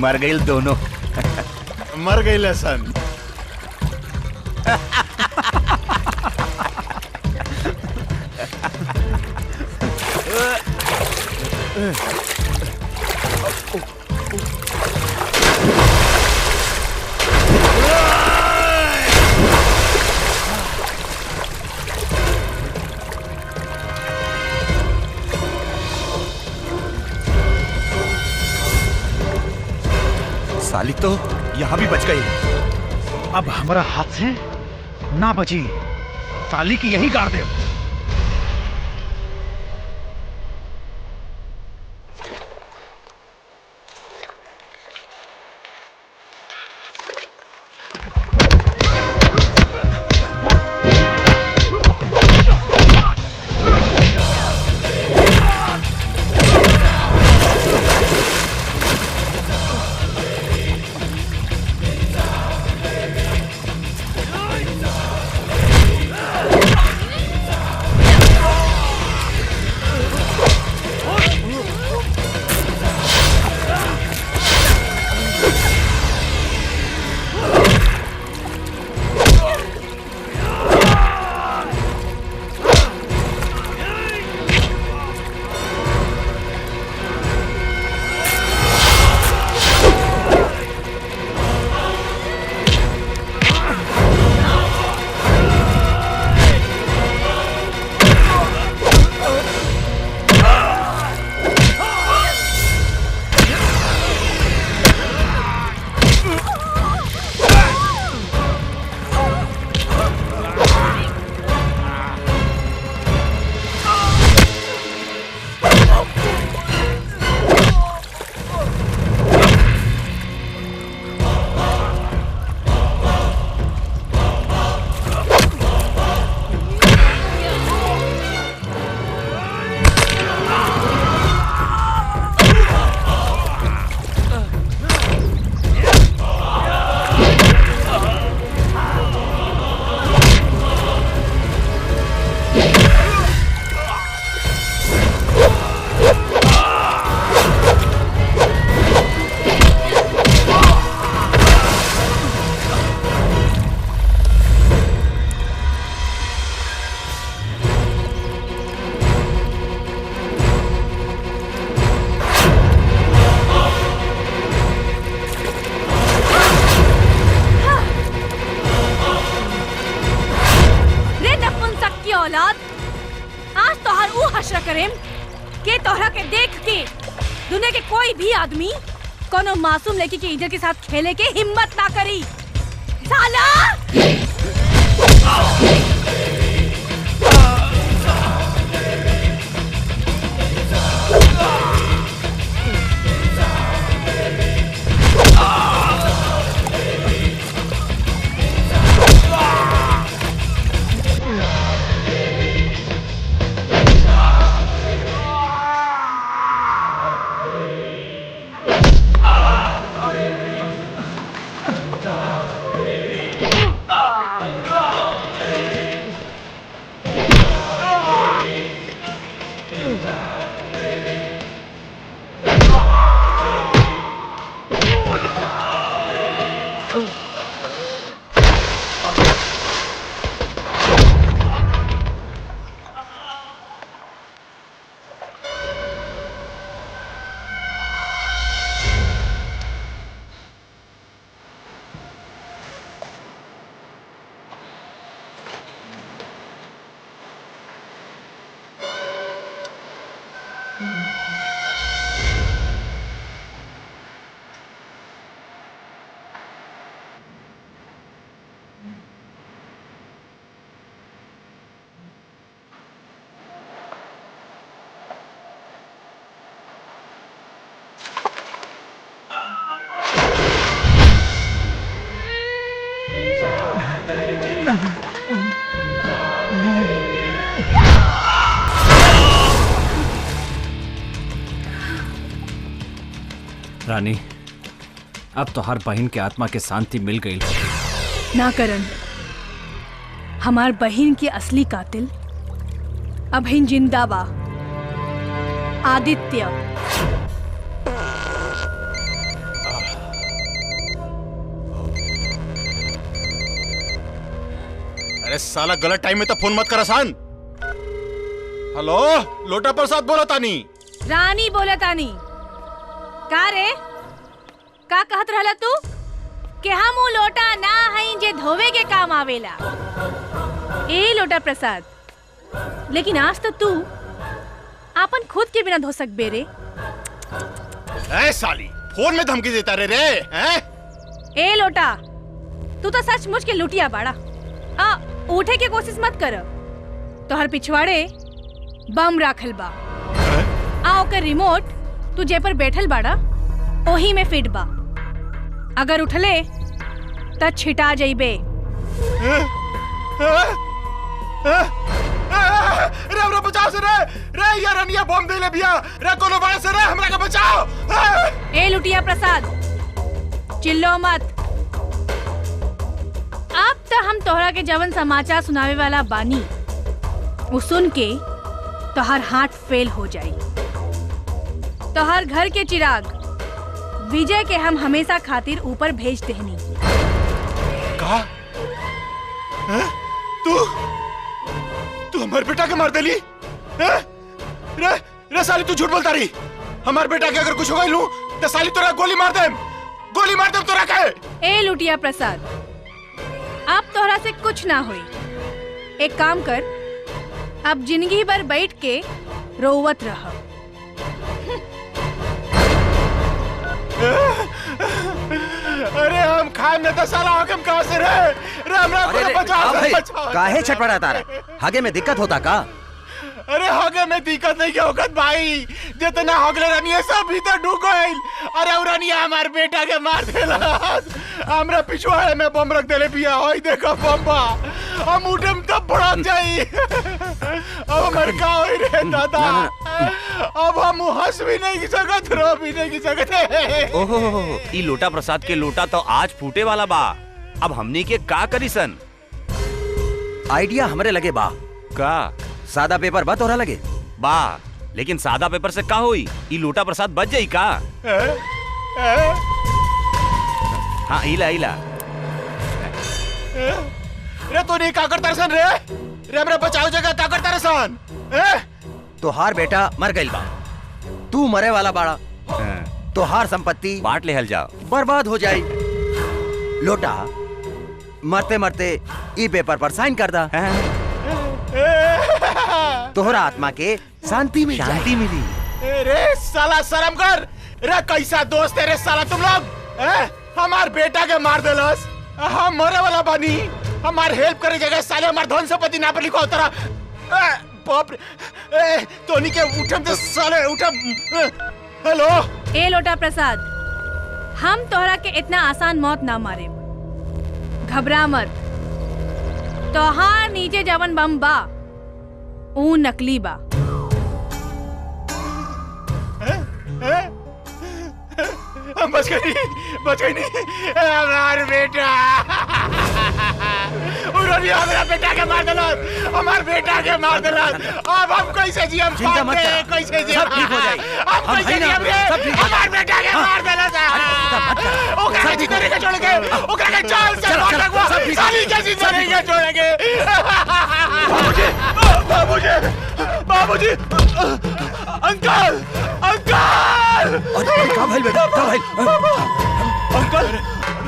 मर गए दोनों। मर गई सन। साली तो यहाँ भी बच गई। अब हमारा हाथ से ना बची, साली की यही गाड़ दे। करेम के तोहरा के देख के दुनिया के कोई भी आदमी कोनो मासूम लड़की के इज्जत के साथ खेले के हिम्मत ना करी। साला रानी, अब तो हर बहन के आत्मा के शांति मिल गई। ना करण, हमार बहन के असली कातिल अभिन जिंदा बा, आदित्य। अरे साला गलत टाइम में तो फोन मत कर आसान। हेलो, लोटा प्रसाद बोला तानी। रानी बोला तानी। का रे, का कहत रहला तू कि हम उ लोटा ना हई जे धोवे के काम आवेला? ए लोटा प्रसाद, लेकिन आज तो तू आपन खुद के बिना धो सकबे रे। ए साली, फोन में धमकी देता रे रे हैं? ए लोटा, तू तो सचमुच के लुटिया बाड़ा। आ उठे के कोशिश मत कर, तोहर पिछवाड़े बम राखल बा। आ ओकर रिमोट तू जे पर बैठल बाड़ा ओही में फिट बा। अगर उठले त छिटा जाइबे। रे हमरा बचाओ से रे, रे यार रनिया बम दे ले बिया रे, कोनो बात से रे हमरा के बचाओ। ए लुटिया प्रसाद, चिल्लो मत। अब तो हम तोहरा के जवन समाचार सुनावे वाला बानी वो सुन के तोहर हार्ट फेल हो जाई। तोहर घर के चिराग विजय के हम हमेशा खातिर ऊपर भेज देनी। का? तू तू हमारे बेटा के मार देली? रे रे साली, तू झूठ बोलता रही। हमारे बेटा के अगर कुछ हो गई लू तो साली तोरा गोली मार देम, गोली मार देम तोरा के। ए लुटिया प्रसाद, अब तोहरा से कुछ ना होई। एक काम कर, अब जिंदगी भर बैठ के रोवत रह। अरे हम खाए में तो साला हकम कहां से रे? रे हमरा को बचाओ, बचाओ। काहे छटपटाता रहा? हागे में दिक्कत होता का? अरे हागे में दिक्कत नहीं क्या होगत भाई, जितना हगले रानी सब भीतर डूब गइल। अरे उ रानी हमार बेटा के मार देला, हमरा पिछवाड़े में बम रख देले बिया। ओई देखो बम बा, हम उठम तब भड़क जाई। अब हमर का होई रे दादा, अब हम हंस भी नहीं सकत, रो भी नहीं सकत। ओहो, ई लोटा प्रसाद के लोटा तो आज फूटे वाला बा। अब हमनी के का करी सन? आइडिया हमरे लगे बा। का? सादा पेपर बा तोरा लगे? बा, लेकिन सादा पेपर से का होई? ई लोटा प्रसाद बच जाई का? हाँ, इला इला। रे तो नहीं का करता सन रे? रे हमरा बचाओ जगह का करता सन? तोहार बेटा मर गइल बा, तू मरे वाला बाड़ा, तोहार संपत्ति बांट लेहल जाओ, बर्बाद हो जाई। लोटा मरते मरते ई पेपर पर साइन कर दा, तोहरा आत्मा के शांति मिल, शांति मिली। रे साला शर्म कर रे, कैसा दोस्त है रे साला तुम लोग? हमार बेटा के मार देलस, हम मरे वाला बानी, हमार हेल्प करे जगह साले हमार धन संपत्ति ना पर लिखो तोरा। बाप रे, तोनी के उठम ते साले उठम। हेलो ए लोटा प्रसाद, हम तोहरा के इतना आसान मौत ना मारे, घबरा मत। तोहार नीचे जवन बम बा ऊ नकली बा। हम बच गई, बच गई नहीं हमार बेटा। रोनी हमारा बेटा के मार देलस, हमार बेटा के मार देलस। अब हम कैसे जियम? चिंता मत कर, कैसे जियम? सब ठीक हो जाएगी। हम कैसे जियम रे? हमार बेटा के मार देलस। ओकरा के जिंदगी के छोड़ के, ओकरा के चाल से मार लगवा, साली के जिंदगी के छोड़ के। बाबूजी, बाबूजी, बाबूजी, अंकल, अंकल। अरे का भाई बेटा, का भाई? अंकल,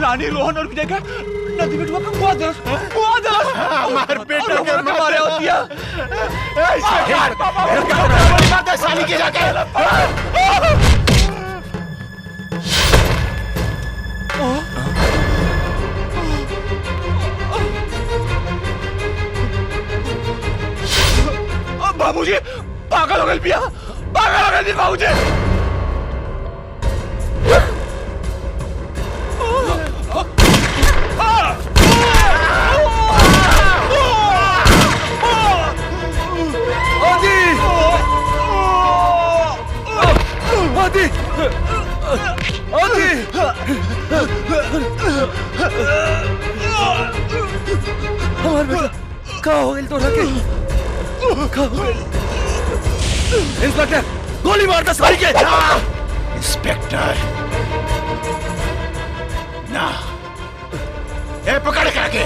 रानी रोहन और विजय का नदी में डूबा के मुआ देलस, मुआ देलस। हमार बेटा के मारे होतिया। ए पापा, साली के जाके। बाबूजी पागल हो गए पिया, पागल हो गए बाबूजी। आदि, आदि, आदि। हमार बेटा का हो गइल तोरा के? का हो गइल? इंस्पेक्टर, गोली मार दे सारी के। इंस्पेक्टर ना, ए पकड़ के आगे।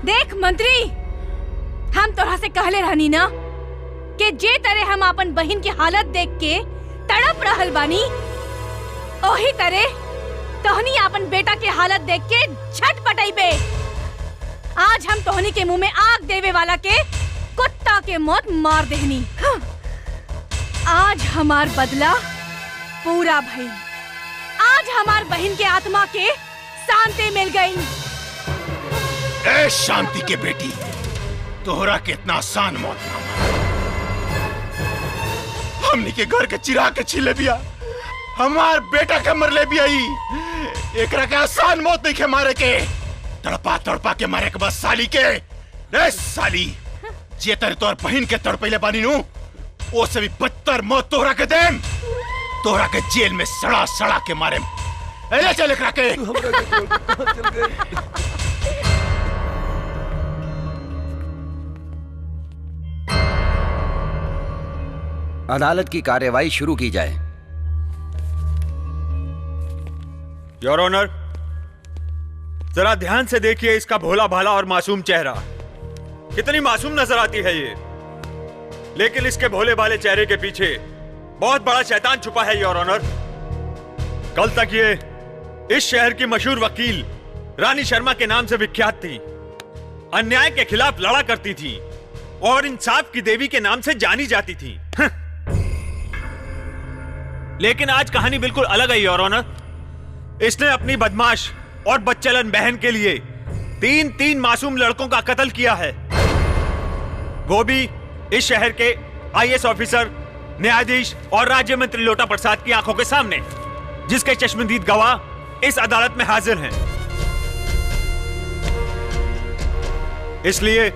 देख मंत्री, हम तोरा से कहले रहनी ना कि जे तरह हम अपन बहन की हालत देख के तड़प रहल बानी, ओही तरह तोहनी अपन बेटा के हालत देख के झट पटैबे। आज हम तोहनी के मुंह में आग देवे वाला के कुत्ता के मौत मार देहनी। आज हमार बदला पूरा भइल। आज हमार बहन के आत्मा के शांति मिल गई। ए शांति के बेटी, तोहरा के इतना आसान मौत ना मार। हमनी के घर के चिरा के छिले बिया, हमार बेटा के मरले बिया। एकरा के आसान मौत नहीं के मारे के, तड़पा तड़पा के मारे के बस साली के। ए साली, जे तर तोर बहन के तड़पैले बानी नू, ओ से भी बदतर मौत तोहरा के देम। तोहरा के जेल में सड़ा सड़ा के मारे। ए चल एकरा के। अदालत की कार्रवाई शुरू की जाए। Your honour, जरा ध्यान से देखिए इसका भोला भाला और मासूम चेहरा। कितनी मासूम नजर आती है ये, लेकिन इसके भोले भाले चेहरे के पीछे बहुत बड़ा शैतान छुपा है। Your honour, कल तक ये इस शहर की मशहूर वकील रानी शर्मा के नाम से विख्यात थी, अन्याय के खिलाफ लड़ा करती थी और इंसाफ की देवी के नाम से जानी जाती थी। लेकिन आज कहानी बिल्कुल अलग है your honour. इसने अपनी बदमाश और बच्चलन बहन के लिए 3-3 मासूम लड़कों का कत्ल किया है, वो भी इस शहर के आईएएस ऑफिसर, न्यायाधीश और राज्य मंत्री लोटा प्रसाद की आंखों के सामने, जिसके चश्मदीद गवाह इस अदालत में हाजिर हैं। इसलिए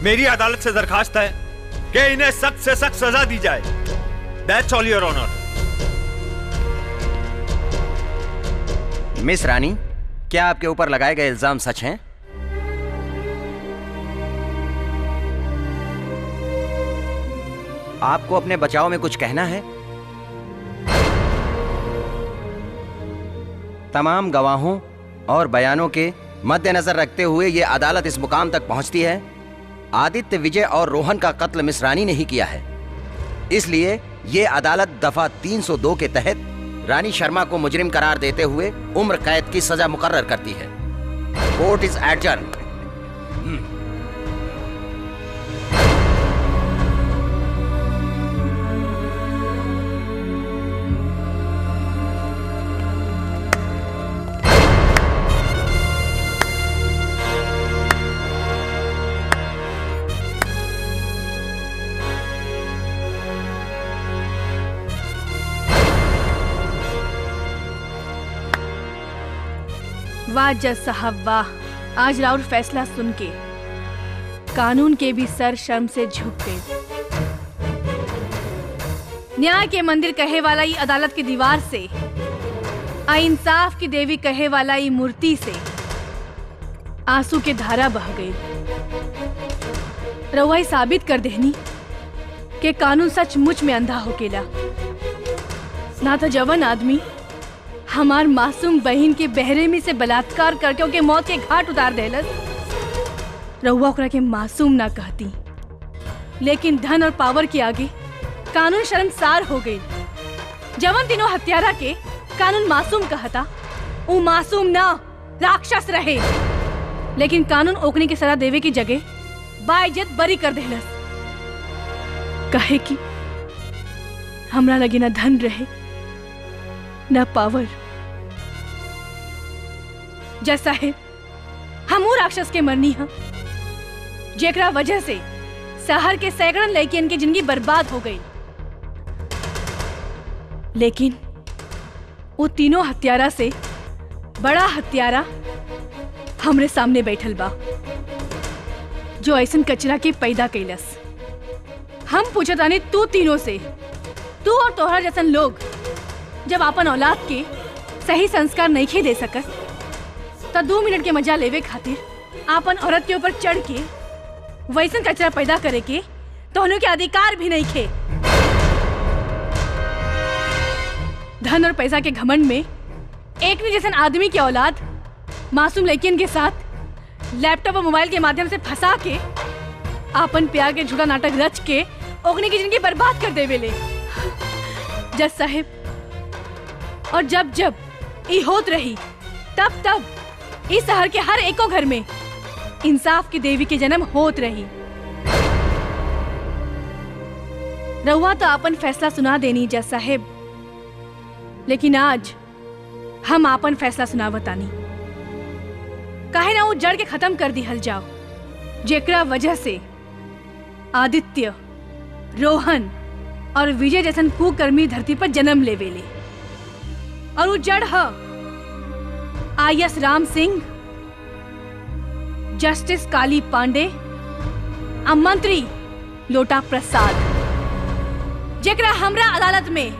मेरी अदालत से दरखास्त है कि इन्हें सख्त से सख्त सजा दी जाए। That's all your honour. Miss Rani, क्या आपके ऊपर लगाए गए इल्जाम सच हैं? आपको अपने बचाव में कुछ कहना है? तमाम गवाहों और बयानों के मद्देनजर रखते हुए यह अदालत इस मुकाम तक पहुंचती है, आदित्य, विजय और रोहन का कत्ल मिस रानी ने ही किया है। इसलिए यह अदालत दफा 302 के तहत रानी शर्मा को मुजरिम करार देते हुए उम्र कैद की सजा मुकर्रर करती है। Court is adjourned. वाह जज साहब वाह, आज राउर फैसला सुन के कानून के भी सर शर्म से झुक गए। न्याय के मंदिर कहे वाला ई अदालत की दीवार से, आ इंसाफ की देवी कहे वाला ई मूर्ति से आंसू के धारा बह गई। रउआ साबित कर देहनी के कानून सचमुच में अंधा होकेला। ना तो जवन आदमी हमार मासूम बहन के बहरेमी से बलात्कार करके ओके मौत के घाट उतार देलस, रउआ ओकरा के मासूम ना कहती। लेकिन धन और पावर के आगे कानून शर्मसार हो गई। जवन तीनों हत्यारा के कानून मासूम कहता, ऊ मासूम ना राक्षस रहे। लेकिन कानून ओकनी के सजा देवे की जगह बाइज्जत बरी कर देलस। कहे कि हमरा लगे ना धन रहे ना पावर। जज साहेब, हम ऊ राक्षस के मरनी हम जेकरा वजह से शहर के सैकड़न लड़कियन की जिंदगी बर्बाद हो गई। लेकिन वो तीनों हत्यारा से बड़ा हत्यारा हमरे सामने बैठल बा, जो ऐसन कचरा के पैदा कैलस। हम पूछतानी तू तीनों से, तू और तोहरा जैसन लोग जब अपन औलाद के सही संस्कार नहीं दे सकत, तो 2 मिनट के मजा लेवे खातिर आपन औरत के ऊपर चढ़ के वैसन कचरा पैदा करे के तोहनों के अधिकार भी नहीं खे। धन और पैसा के घमंड में एक नहीं जैसन आदमी की औलाद मासूम लड़कियन के साथ लैपटॉप और मोबाइल के माध्यम से फंसा के आपन प्यार के झूठा नाटक रच के ओकनी की जिंदगी बर्बाद कर देवे ले। जज साहेब, और जब जब ई होत रही तब तब इस शहर के हर एको घर में इंसाफ की देवी के जन्म होत रही। रउआ तो आपन फैसला सुना देनी जज साहेब, लेकिन आज हम आपन फैसला सुनावतानी। काहे ना वो जड़ के खत्म कर दिहल जाओ जेकरा वजह से आदित्य, रोहन और विजय जैसन कुकर्मी धरती पर जन्म लेवेले। और वो जड़ ह IS Ram Singh, justice Kali Pandey आ मंत्री लोटा प्रसाद, जेकरा हमरा अदालत में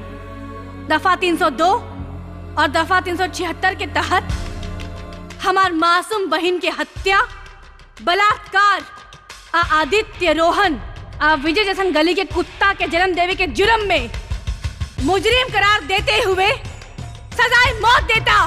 दफा 302 और दफा 376 के तहत हमार मासूम बहन के हत्या, बलात्कार आ आदित्य, रोहन आ विजय जैसन गली के कुत्ता के जन्म देवे के जुर्म में मुजरिम करार देते हुए सजाए मौत देता।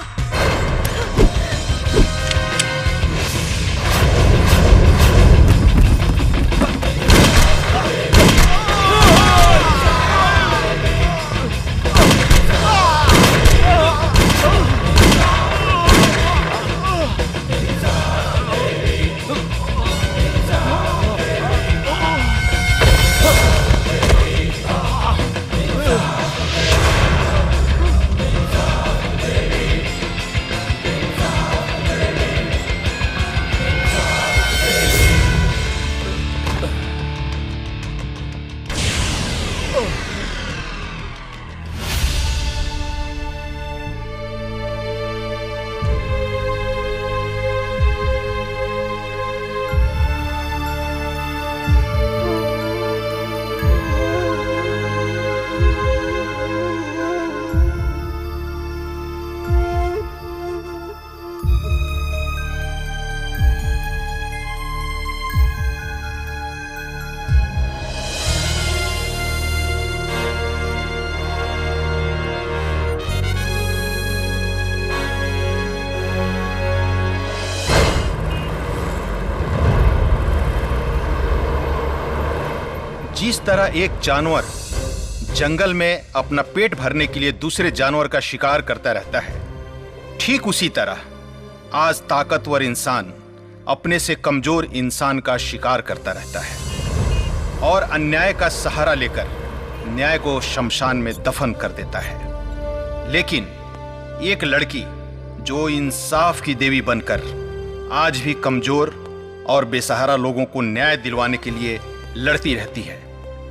जिस तरह एक जानवर जंगल में अपना पेट भरने के लिए दूसरे जानवर का शिकार करता रहता है, ठीक उसी तरह आज ताकतवर इंसान अपने से कमजोर इंसान का शिकार करता रहता है और अन्याय का सहारा लेकर न्याय को शमशान में दफन कर देता है। लेकिन एक लड़की जो इंसाफ की देवी बनकर आज भी कमजोर और बेसहारा लोगों को न्याय दिलवाने के लिए लड़ती रहती है,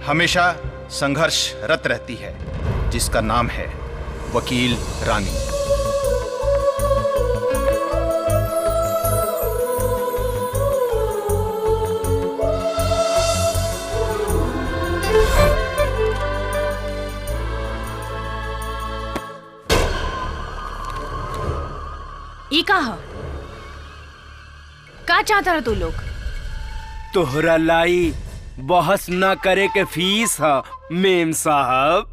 हमेशा संघर्षरत रहती है, जिसका नाम है वकील रानी। का ह? का चाहता रहा तू लोग? तोहरा लाई बहस ना करे के फीस है मेम साहब।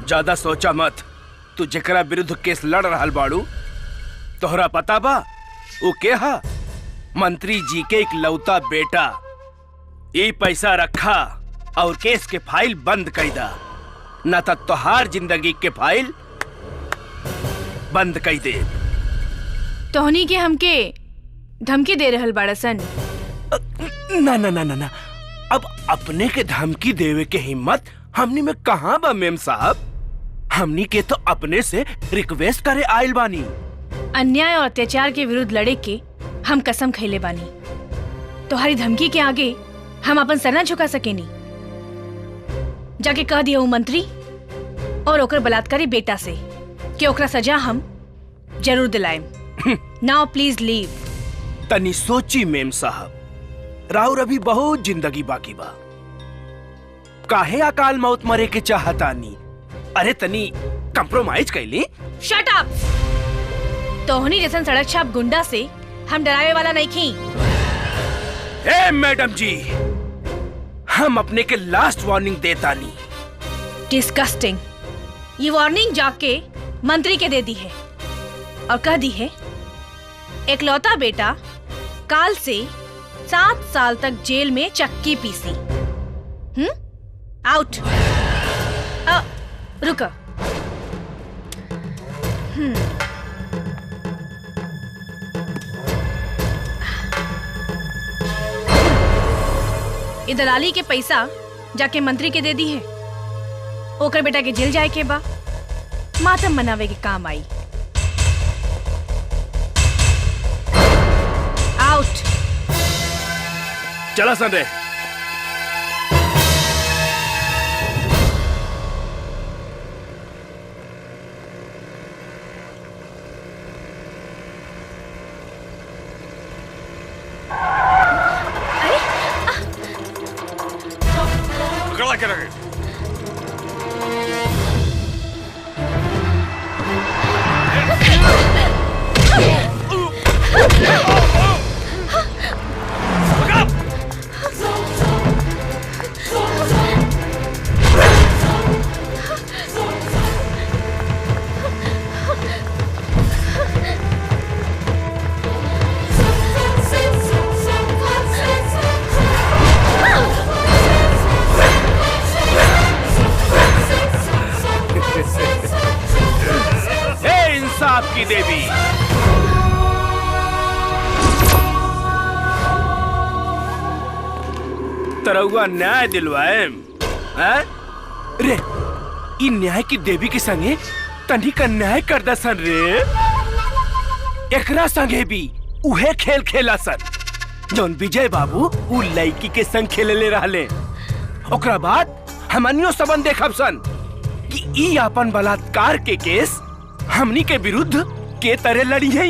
ज्यादा सोचा मत, तू जेकरा विरुद्ध केस लड़ रहल बाड़ू तोहरा पता बा वो के हा? मंत्री जी के इकलौता बेटा। ये पैसा रखा और केस के फाइल बंद कर दा, ना तो तोहार जिंदगी के फाइल बंद कर दे। तोहनी के हमके धमकी दे रहल बाड़सन? ना ना ना ना ना, अब अपने के धमकी देवे के हिम्मत हमनी में कहाँ बा मेम साहब? हमनी के तो अपने से रिक्वेस्ट करे आइल बानी। अन्याय और अत्याचार के विरुद्ध लड़े के हम कसम खैले बानी। तुम्हारी धमकी के आगे हम अपन सर ना झुका सकेनी। जाके कह दिया मंत्री और ओकर बलात्कारी बेटा से कि ओकरा सजा हम जरूर दिलाएम। Now please leave. तनी सोची मेम साहब, राउर अभी बहुत जिंदगी बाकी बा, काहे अकाल मौत मरे के चाहतानी? अरे तनी कंप्रोमाइज कैली। Shut up. तोहनी जैसन सड़क छाप गुंडा से हम डरावे वाला नहीं खी। ए मैडम जी, हम अपने के लास्ट वार्निंग देता नहीं। डिस्कस्टिंग। ये वार्निंग जाके मंत्री के दे दी है और कह दी है एकलौता बेटा काल से 7 साल तक जेल में चक्की पीसी। आउट। रुको। ये दलाली के पैसा जाके मंत्री के दे दी है। ओकर बेटा के जेल जाए के बा मातम मनावे के काम आई। आउट। चला संडे। की देवी, तरौआ न्याय दिलवाए रे। इ न्याय की देवी के संगे तनी का न्याय कर दसन रे। एकरा संगे भी उहे खेल खेला सन जौन विजय बाबू उ लड़की के संग खेले रहले। ओकरा बाद हमनियो सबन देखब सन कि ई अपन बलात्कार के केस हमनी के विरुद्ध के तरह लड़ी है।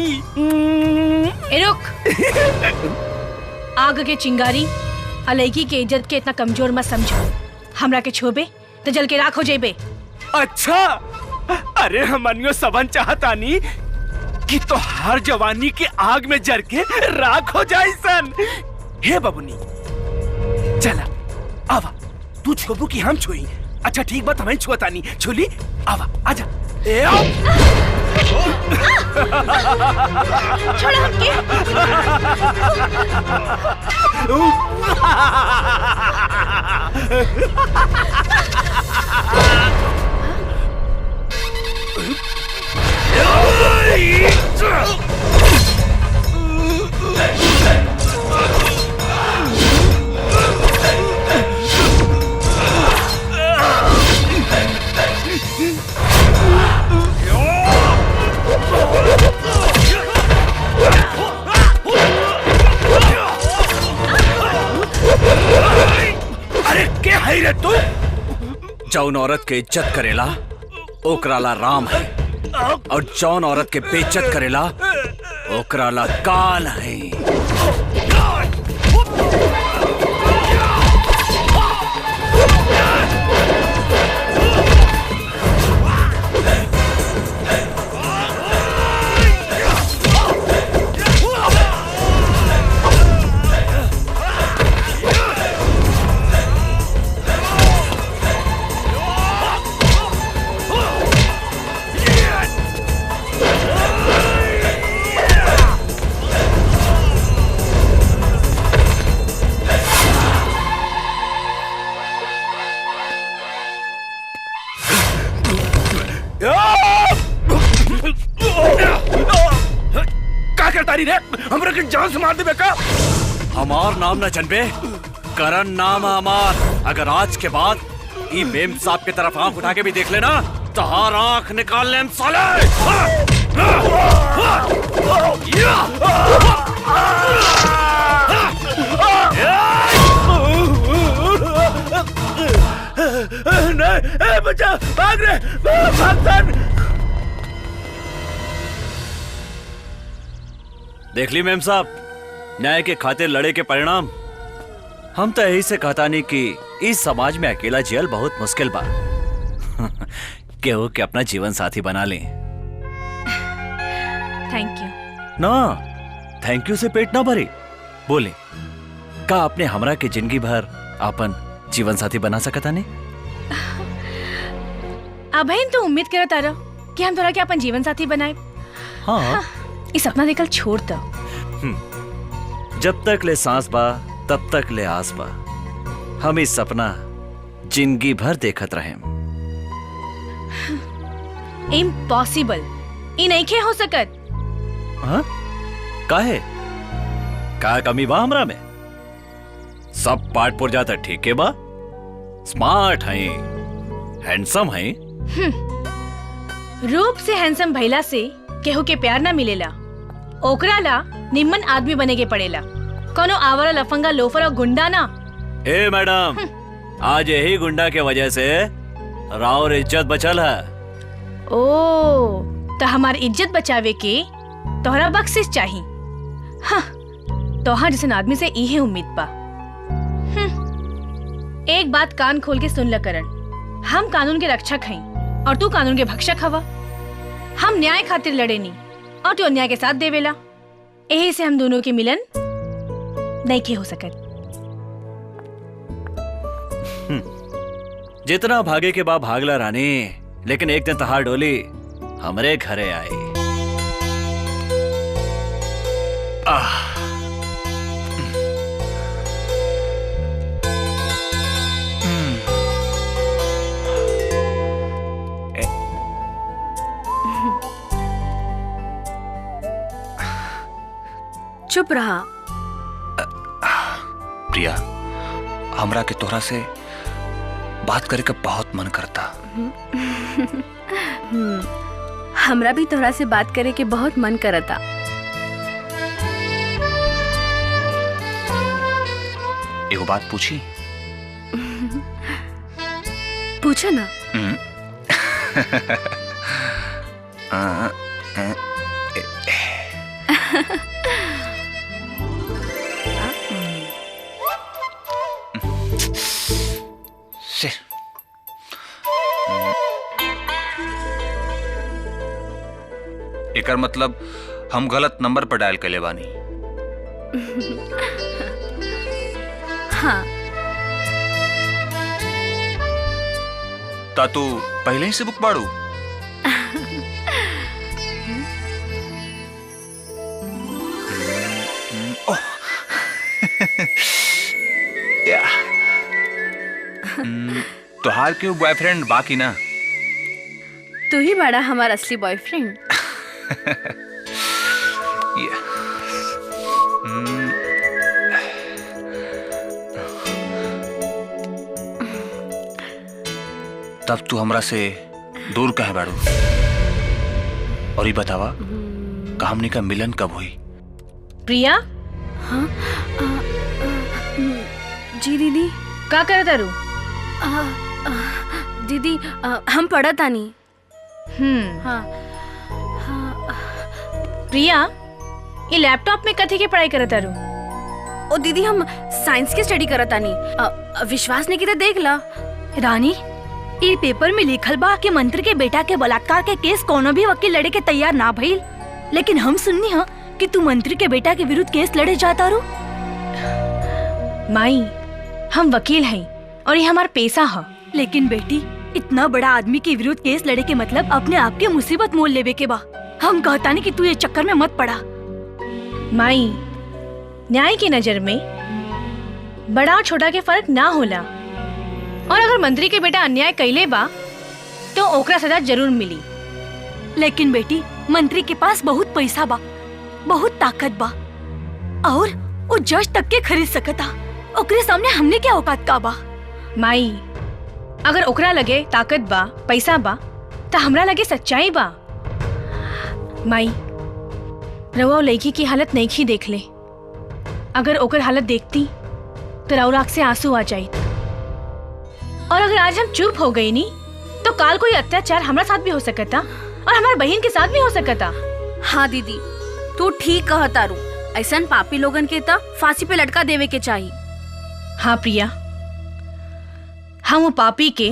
ए रुक। आग के चिंगारी अलैकी के इज्जत के इतना कमजोर मत समझो। हमरा के छोबे तो जल के राख हो जेबे। अच्छा, अरे हमनियो सबन चाहतानी कि तो हर जवानी के आग में जर के राख हो जाए सन। हे बबुनी चला आवा, तू छोबू कि हम छुई? अच्छा ठीक बात, हमें छुआतानी। छुली आवा, आजा। ए आओ। छोड़ो हमके। अरे के है रे तू? जौन औरत के इज्जत करेला ओकराला राम है, और जौन औरत के बेइज्जत करेला ओकराला काल है। तारी रे? हमरा के जान से मार देबे का? हमार नाम ना जनबे, करण नाम हमार। अगर आज के बाद ई मेम साहब के तरफ आंख उठा के भी देख लेना तो हर आंख निकाल लेम साले। नहीं, बचा, भाग रे, भाग। देख ली मेम साहब, न्याय के खातिर लड़े के परिणाम। हम तो यही से कहता नहीं कि इस समाज में अकेला जियल बहुत मुश्किल बा। केहू के अपना जीवन साथी बना ले। Thank you. ना, thank you से पेट ना भरे। बोले का आपने हमरा के जिंदगी भर अपन जीवन साथी बना सकता नहीं? अबहिन तो उम्मीद करत आ रहा कि हम तोरा के अपन जीवन साथी बनाए। हाँ, इस सपना देखल छोड़ दो। जब तक ले सांस बा तब तक ले आस बा, हम इस सपना जिंदगी भर देखत रहे। इम्पॉसिबल, ई नहीं के हो सकत। हाँ? काहे? का कमी बा हमरा में? सब पार्ट पुर जाता ठीक है बा, स्मार्ट हैं, हैंडसम हैं। रूप से हैंडसम भइला से केहू के प्यार ना मिलेला। ओकरा ला निम्मन आदमी बने के पड़ेला, कोनो आवारा लफंगा लोफर और गुंडा ना। ए मैडम, आज यही गुंडा के वजह से राव इज्जत बचल है। ओ, तो हमारी इज्जत बचावे के तोहरा बख्शिश चाहिए। हाँ, तोहरा जैसे आदमी से इहे उम्मीद बा। एक बात कान खोल के सुन ल करण, हम कानून के रक्षक हैं और तू कानून के भक्षक हवा। हम न्याय खातिर लड़े नी और तू अन्याय के साथ देवेला। यही से हम दोनों के मिलन नहीं के हो सकत। जितना भागे के बाद भागला रानी, लेकिन एक दिन तहार डोली हमरे घरे आई। चुप रहा। प्रिया, हमरा के तोहरा से बात करे का बहुत मन करता। हमरा भी तोहरा से बात करे के बहुत मन करता। एगो बात पूछी? पूछो ना। एकर मतलब हम गलत नंबर पर डायल कर ले बानी। हाँ। ता तू पहले ही से बुक बाड़ू? तोहार क्यों बॉयफ्रेंड बाकी ना? तू ही बड़ा हमारा असली बॉयफ्रेंड। तब तू हमरा से दूर कहे बाड़ू? और ये बतावा हमनी का मिलन कब हुई? प्रिया? हाँ जी दीदी। का करत तारू? दीदी हम पढ़त आनी। हाँ। प्रिया, ये लैपटॉप में कथी के पढ़ाई करत तारू? ओ दीदी, हम साइंस के स्टडी करत आनी। विश्वास नहीं की तो देख ला। रानी, ये पेपर में लिखल बा कि मंत्री के बेटा के बलात्कार के केस कोनो भी वकील लड़े के तैयार ना भइल, लेकिन हम सुननी हा कि तू मंत्री के बेटा के विरुद्ध केस लड़े जाता रू। माई, हम वकील हैं और ये हमारा पेशा है। लेकिन बेटी, इतना बड़ा आदमी के विरुद्ध केस लड़े के मतलब अपने आप के मुसीबत मोल लेवे के बा। हम कहता नहीं कि तू ये चक्कर में मत पड़ा। माई, न्याय की नजर में बड़ा और छोटा के फर्क ना होला, और अगर मंत्री के बेटा अन्याय कैले बा तो ओकरा सजा जरूर मिली। लेकिन बेटी, मंत्री के पास बहुत पैसा बा, बहुत ताकत बा और वो जज तक के खरीद सकता। ओकरे सामने हमने क्या औकात का बा? माई, अगर ओकरा लगे ताकत बा, पैसा बा, तो हमरा लगे सच्चाई बा। माई, रवा लड़की की हालत नहीं देख ले। अगर ओकर हालत देखती तो राउर आँख से आंसू आ जाये। और अगर आज हम चुप हो गई नी तो काल कोई अत्याचार हमारे साथ भी हो सकता और हमारे बहन के साथ भी हो सकता। हाँ दीदी, तू ठीक कहता रू। ऐसा पापी लोगन के तो फांसी पे लटका देवे के चाहिए। हाँ प्रिया, हम वो पापी के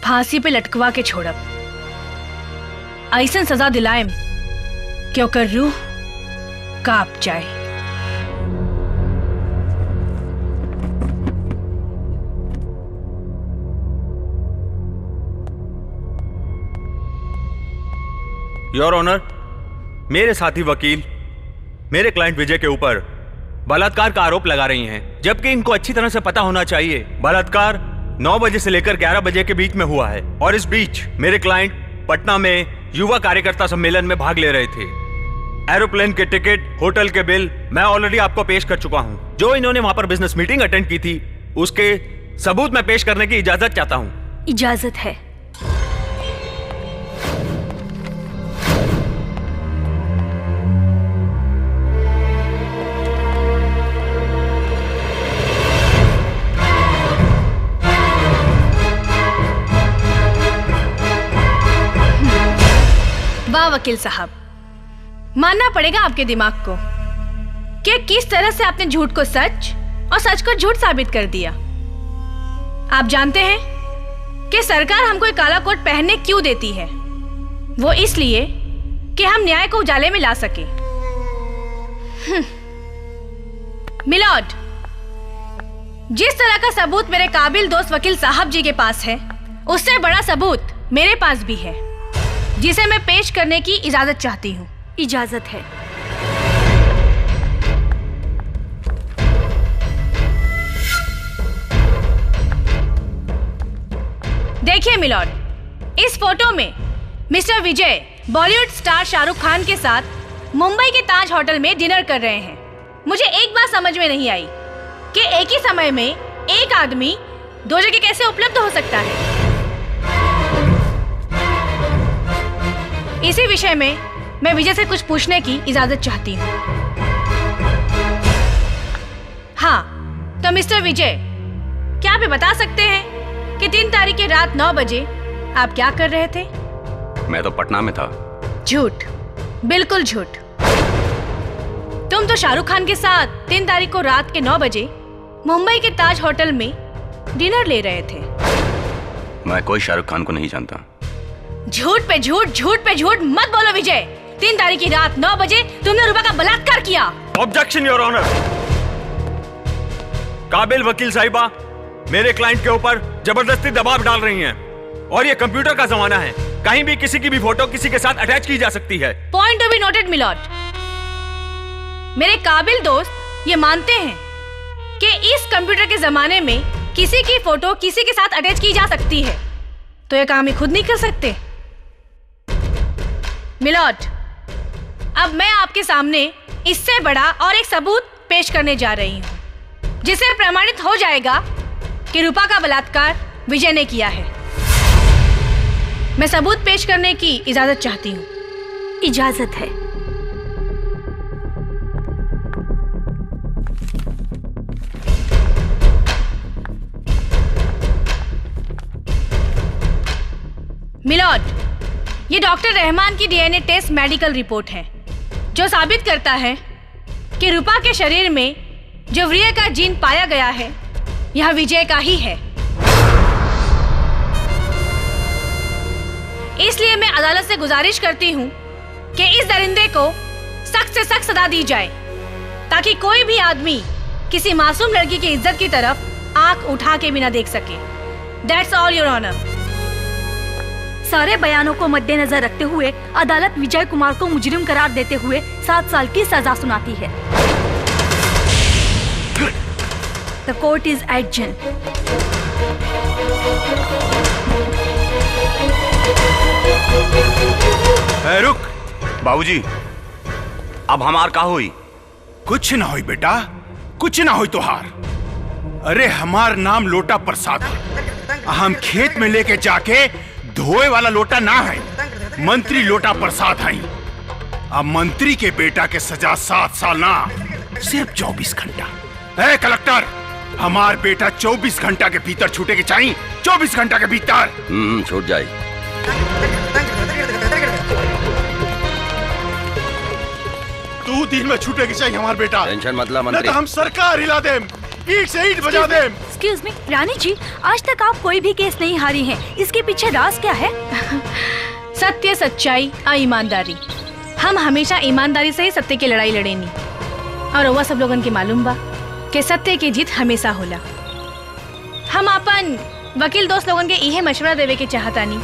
फांसी पे लटकवा के छोड़ब। ऐसा सजा दिलाएम कि ओकर रूह कांप जाए। Your honour, मेरे साथी वकील मेरे क्लाइंट विजय के ऊपर बलात्कार का आरोप लगा रही हैं, जबकि इनको अच्छी तरह से पता होना चाहिए बलात्कार 9 बजे से लेकर 11 बजे के बीच में हुआ है और इस बीच मेरे क्लाइंट पटना में युवा कार्यकर्ता सम्मेलन में भाग ले रहे थे। एरोप्लेन के टिकट, होटल के बिल मैं ऑलरेडी आपको पेश कर चुका हूँ। जो इन्होंने वहां पर बिजनेस मीटिंग अटेंड की थी उसके सबूत मैं पेश करने की इजाजत चाहता हूँ। इजाजत है। वाह वकील साहब, मानना पड़ेगा आपके दिमाग को कि किस तरह से आपने झूठ को सच और सच को झूठ साबित कर दिया। आप जानते हैं कि सरकार हमको एक काला कोट पहनने क्यों देती है? वो इसलिए कि हम न्याय को उजाले में ला सके। मिलॉर्ड, जिस तरह का सबूत मेरे काबिल दोस्त वकील साहब जी के पास है, उससे बड़ा सबूत मेरे पास भी है, जिसे मैं पेश करने की इजाजत चाहती हूँ। इजाजत है। देखिए मिलॉर्ड, इस फोटो में मिस्टर विजय बॉलीवुड स्टार शाहरुख खान के साथ मुंबई के ताज होटल में डिनर कर रहे हैं। मुझे एक बात समझ में नहीं आई कि एक ही समय में एक आदमी दो जगह कैसे उपलब्ध हो सकता है। इसी विषय में मैं विजय से कुछ पूछने की इजाजत चाहती हूँ। हाँ, तो मिस्टर विजय, क्या आप ये बता सकते हैं कि 3 तारीख की रात 9 बजे आप क्या कर रहे थे? मैं तो पटना में था। झूठ, बिल्कुल झूठ। तुम तो शाहरुख खान के साथ 3 तारीख को रात के 9 बजे मुंबई के ताज होटल में डिनर ले रहे थे। मैं कोई शाहरुख खान को नहीं जानता। झूठ पे झूठ, झूठ पे झूठ मत बोलो विजय। 3 तारीख की रात 9 बजे तुमने रूपा का बलात्कार किया। Objection your honour. काबिल वकील साहिबा मेरे क्लाइंट के ऊपर जबरदस्ती दबाव डाल रही हैं और ये कंप्यूटर का जमाना है, कहीं भी किसी की भी फोटो किसी के साथ अटैच की जा सकती है। Point to be noted milord. मेरे काबिल दोस्त ये मानते हैं कि इस कंप्यूटर के जमाने में किसी की फोटो किसी के साथ अटैच की जा सकती है, तो ये काम ही खुद नहीं कर सकते। मिलॉर्ड, अब मैं आपके सामने इससे बड़ा और एक सबूत पेश करने जा रही हूँ, जिसे प्रमाणित हो जाएगा कि रूपा का बलात्कार विजय ने किया है। मैं सबूत पेश करने की इजाजत चाहती हूँ। इजाजत है। मिलॉर्ड, ये डॉक्टर रहमान की डीएनए टेस्ट मेडिकल रिपोर्ट है, जो साबित करता है कि रूपा के शरीर में जो वीर्य का जीन पाया गया है, यह विजय का ही है। इसलिए मैं अदालत से गुजारिश करती हूँ कि इस दरिंदे को सख्त से सख्त सजा दी जाए, ताकि कोई भी आदमी किसी मासूम लड़की की इज्जत की तरफ आंख उठा के भी ना देख सके। That's all your honour. सारे बयानों को मद्देनजर रखते हुए अदालत विजय कुमार को मुजरिम करार देते हुए 7 साल की सजा सुनाती है। The court is adjourned. रुक बाबूजी, अब हमार का हुई? कुछ ना होई बेटा, कुछ ना होई तोहार। अरे हमार नाम लोटा प्रसाद है, हम खेत में लेके जाके धोए वाला लोटा ना है, मंत्री लोटा प्रसाद है। अब मंत्री के बेटा के सजा 7 साल ना, सिर्फ 24 घंटा। ए कलेक्टर, हमार बेटा 24 घंटा के भीतर छूटे के चाहिए, 24 घंटा के भीतर। छूट जाए। 2 दिन में छूटे के चाहिए हमार बेटा। टेंशन मतलब मंत्री, नहीं तो हम सरकार हिला देम, ईंट से ईंट बजा देम। एक्सक्यूज मी रानी जी, आज तक आप कोई भी केस नहीं हारी हैं, इसके पीछे राज क्या है? सत्य, सच्चाई और ईमानदारी। हम हमेशा ईमानदारी से ही सत्य की लड़ाई लड़ेनी, और वह सब लोगन के मालूम बा कि सत्य की जीत हमेशा होला। हम अपन वकील दोस्त लोगन के इहे मशवरा देवे के चाहतानी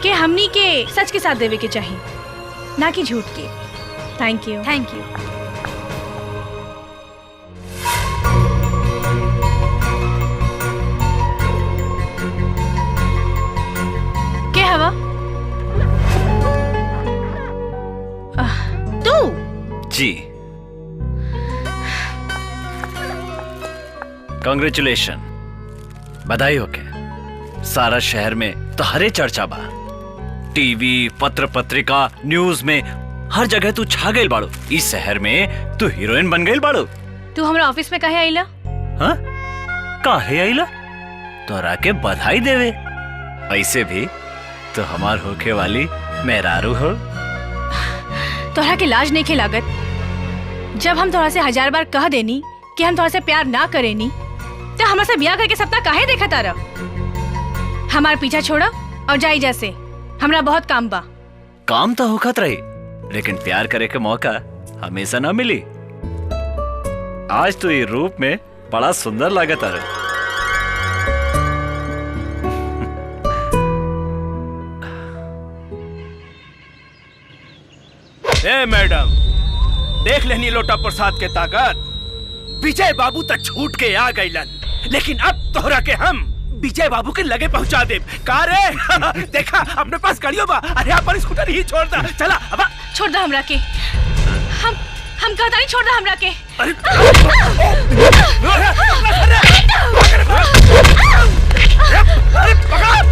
कि हमनी के सच के साथ देवे के चाहिए, ना कि झूठ के। Thank you. Thank you. के हवा तू? जी, कांग्रेचुलेशन, बधाई हो के। सारा शहर में तो हरे चर्चा बा, टीवी, पत्र पत्रिका, न्यूज में हर जगह तू छा गई बाड़ू। इस शहर में तू हीरोइन बन गई बाड़ू। तू हमरा ऑफिस में काहे आइला? हाँ, काहे आइला? तोरा के बधाई देवे। ऐसे भी तो हमार होके वाली मेहरारू हो। तोरा के लाज नहीं खे लागत? जब हम तोरा से 1000 बार कह देनी कि हम तोरा से प्यार ना करेनी, तो हमरा से ब्याह करके सपना काहे देखा तारा? हमार पीछा छोड़ा और जाई जैसे, हमरा बहुत काम बा। काम तो होखत रही, लेकिन प्यार करे के मौका हमेशा ना मिली। आज तो ये रूप में बड़ा सुंदर लागत आ रहा। ए मैडम, देख लेनी लोटा प्रसाद के ताकत। विजय बाबू तक छूट के आ गईलन, लेकिन अब तोहरा के हम विजय बाबू के लगे पहुंचा दे। का रे? देखा अपने पास गाड़ियों बा, अरे अपन स्कूटर ही छोड़ दा। चला अब छोड़ दा हमरा के। हम कहता नहीं, छोड़ दा हमरा के। अरे अरे पकड़।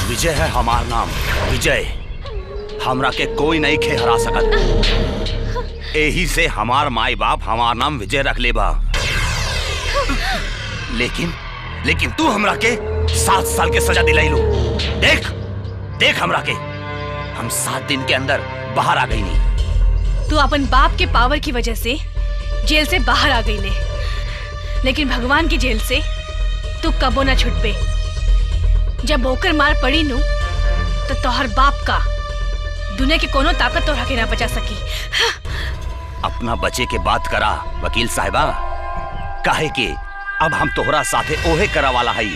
विजय है हमार नाम, विजय। हमरा के कोई नहीं खे हरा सकत। एही से हमार माई बाप हमार नाम विजय रख ले बा। लेकिन लेकिन तू हमरा के 7 साल के सजा दिलाई लो। देख देख हमरा के, हम 7 दिन के अंदर बाहर आ गई नहीं। तू अपन बाप के पावर की वजह से जेल से बाहर आ गई ले, लेकिन भगवान की जेल से तू कबो ना छुट पे। जब ओकर मार पड़ी नू तो तोहर बाप का दुनिया की कोनो ताकत तोहरा के ना बचा सकी। अपना बचे के बात करा वकील साहिबा, काहे के अब हम तोहरा साथे ओहे करा वाला हई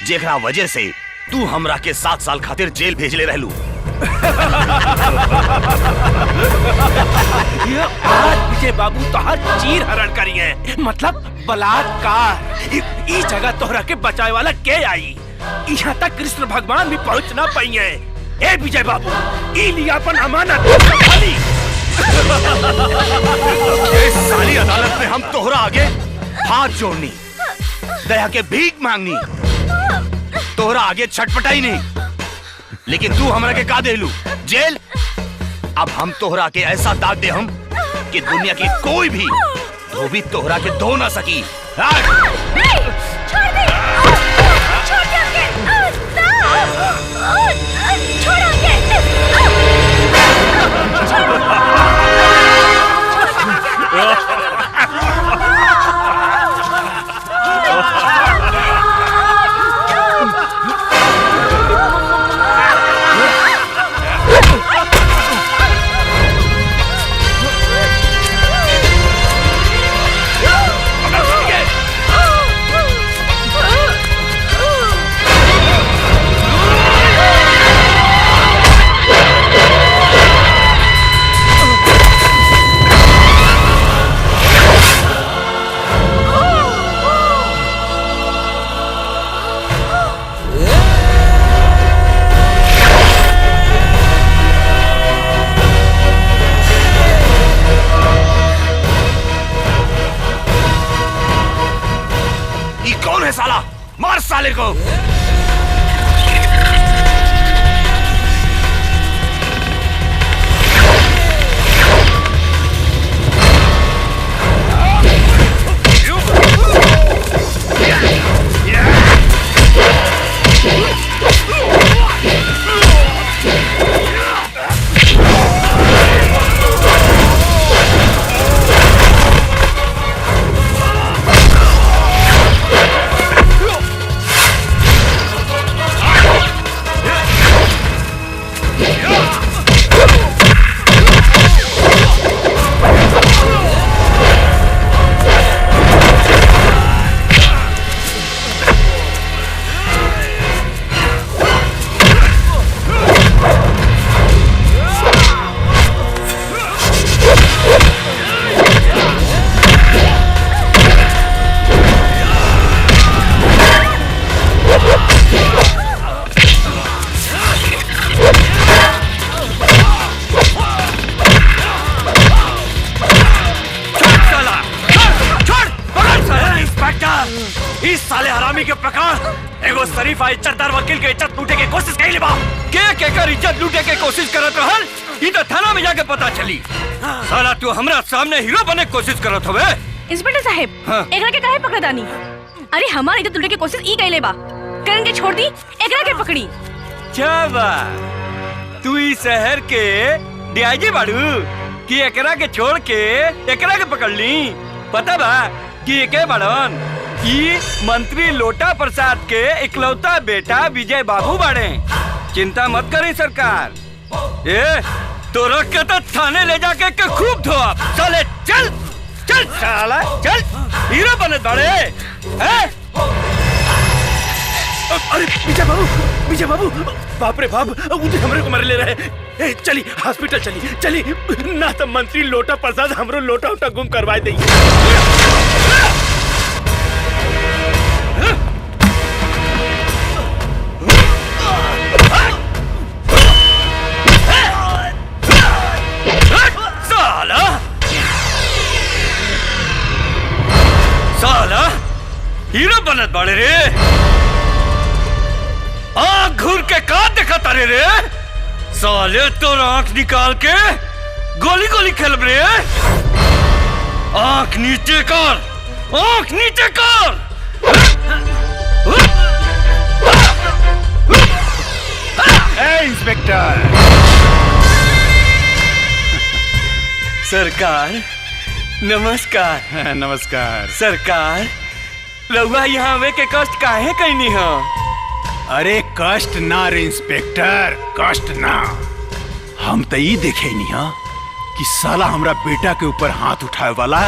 जेकरा वजह से तू हमरा के 7 साल खातिर जेल भेजले रहलू। आज विजय बाबू तोहर चीर हरण करिए, मतलब बलात्कार। ई जगह तोहरा के बचाए वाला के आई? यहाँ तक कृष्ण भगवान भी पहुँच ना पाई है। ए विजय बाबू, ई लिया अपन अमानत संभाली। इस सारी अदालत में हम तोहरा आगे हाथ जोड़नी, दया के भीख मांगनी, तोहरा आगे छटपटाई नहीं, लेकिन तू हमरा के का देलू? जेल। अब हम तोहरा के ऐसा दाग दे हम कि दुनिया की कोई भी धोबी तोहरा के धो ना सकी। छोड़ दे, छोड़ दे हमके, छोड़ हमके, कौन है साला? मार साले को। इस साले हरामी के प्रकार एगो शरीफा इज्जतदार वकील के इज्जत लूटे के कोशिश कइले बा। के केकर इज्जत लूटे के कोशिश करत रहल, ई त थाना में जाके पता चली। साला तू हमरा सामने हीरो बने के कोशिश करत हवे। इंस्पेक्टर साहब, हाँ। एकरा के काहे पकड़दानी? अरे हमार इज्जत लूटे के कोशिश ई कइले बा, करण के छोड़ दी, एकरा के पकड़ी। चाबा तू ई शहर के डीआईजी बाड़ू कि एकरा के छोड़ के एकरा के पकड़ ली? पता बा कि एके बाड़न ई मंत्री लोटा प्रसाद के इकलौता बेटा विजय बाबू बाड़े। चिंता मत करी सरकार, ए तोरा के तो थाने ले जाके के खूब धोआ। चले चल चल साला चल, हीरो बनत बाड़े हैं। अरे विजय बाबू, विजय बाबू, बाप रे बाप, वो तो हमरे को मारे ले रहे। ए, चली हॉस्पिटल चली चली ना तो मंत्री लोटा प्रसाद हमरो लोटा उटा गुम करवाए दे। साला साला हीरो बनत बाड़े रे, आँख घूर के का देखा तारे रे? साले तो आंख निकाल के गोली गोली खेल रे। आंख नीचे कर, आंख नीचे कर। ए इंस्पेक्टर सरकार नमस्कार। नमस्कार सरकार, रउआ यहाँ आवे के कष्ट काहे कैनी हो? अरे कष्ट ना रे इंस्पेक्टर, कष्ट ना। हम तो ई देखे नहीं हा कि साला हमरा बेटा के ऊपर हाथ उठाए वाला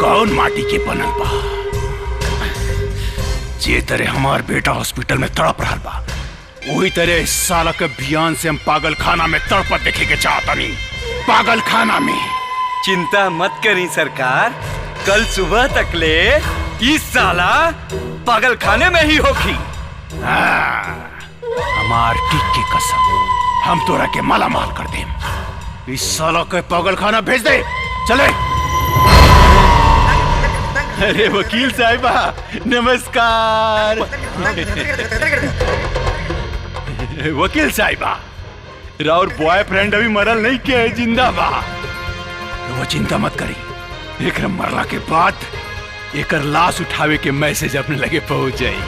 कौन माटी के बनल बा। जे तरह हमार बेटा हॉस्पिटल में तड़प रहा बा, वही तरह इस साला के भियान से हम पागल खाना में तड़पत देखे के चाहतनी, पागल खाना में। चिंता मत करी सरकार, कल सुबह तक ले इस साला पागल खाने में ही होगी। हमार टीक की कसम, हम तोरा के माला माल कर देम। इस साला के पागल खाना भेज दे। चले। अरे वकील साहिबा नमस्कार। वकील साहिबा, राउर बॉयफ्रेंड अभी मरल नहीं के है, जिंदा बा। वो चिंता मत करी, एक मरला के बाद एक लाश उठावे के मैसेज अपने लगे पहुंच जाई।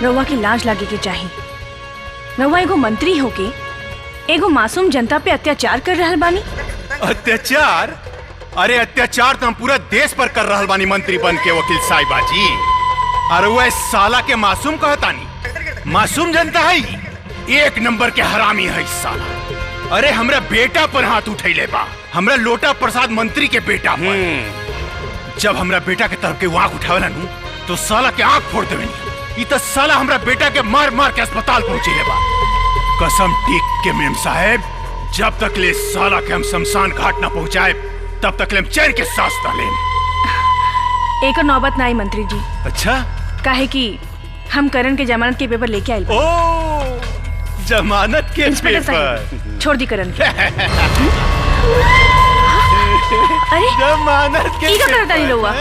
रउआ की लाज लागे के चाही। रउआ एगो मंत्री होके एगो मासूम जनता पे अत्याचार कर रहल बानी। अत्याचार? अरे अत्याचार तो हम पूरा देश पर कर रहल बानी मंत्री बन के वकील साहिबा जी। अरे वो साला के मासूम कहतानी, मासूम जनता है, एक नंबर के हरामी है साला। अरे हमरा बेटा पर हाथ उठैले बा, हमरा लोटा प्रसाद मंत्री के बेटा पर। जब हमरा बेटा के तरफ के आँख उठावेला नू तो साला के आँख फोड़ देवेनी। इ त साला हमरा बेटा के मार मार के अस्पताल पहुंचेले बा। कसम टीक के मेम साहेब, जब तक ले साला के हम शमशान घाट ना पहुंचाए तब तक ले हम चैन के सांस ना लें। एक और नौबत ना आई मंत्री जी। अच्छा? काहे कि हम करण के जमानत के पेपर लेके आए। ओ, जमानत के पेपर? छोड़ दी करण के। अरे जमानत के ई का करता नहीं रहुआ?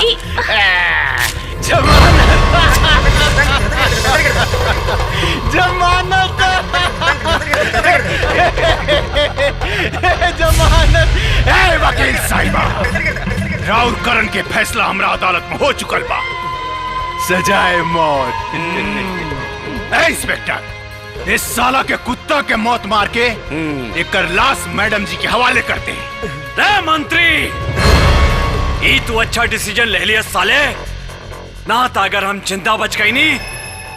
ई जमानत, जमानत, जमानत। ए वकील साहिबा, राउर करण के फैसला हमरा अदालत में हो चुकल बा, सजाए मौत। ए इंस्पेक्टर, इस साला के कुत्ता के मौत मार के एकर लाश मैडम जी के हवाले करते हैं। रे मंत्री, ई तू अच्छा डिसीजन ले लिया साले। ना तो अगर हम जिंदा बच गई नी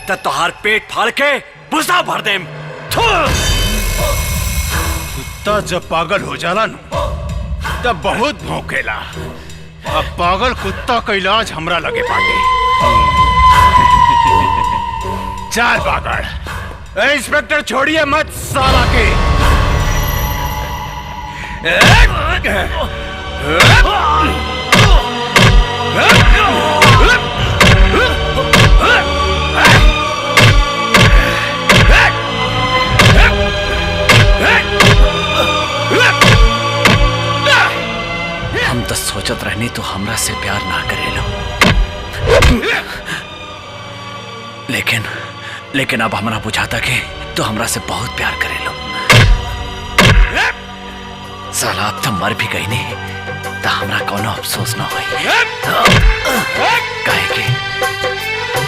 तो तुहार पेट फाड़ के भुसा भर देम। कुत्ता जब पागल हो जाला न तब बहुत भौंकेला। अब पागल कुत्ता का इलाज हमरा लगे बाटे। चार पागल। ए इंस्पेक्टर, छोड़िए मत साला के। हम तो सोचत रहनी तो हमरा से प्यार ना करेलो, लेकिन लेकिन अब हमरा बुझाता कि तो हमरा से बहुत प्यार करेलो। साला अब तो मर भी गई नहीं तो हमरा कोनो अफसोस ना होई, काहे कि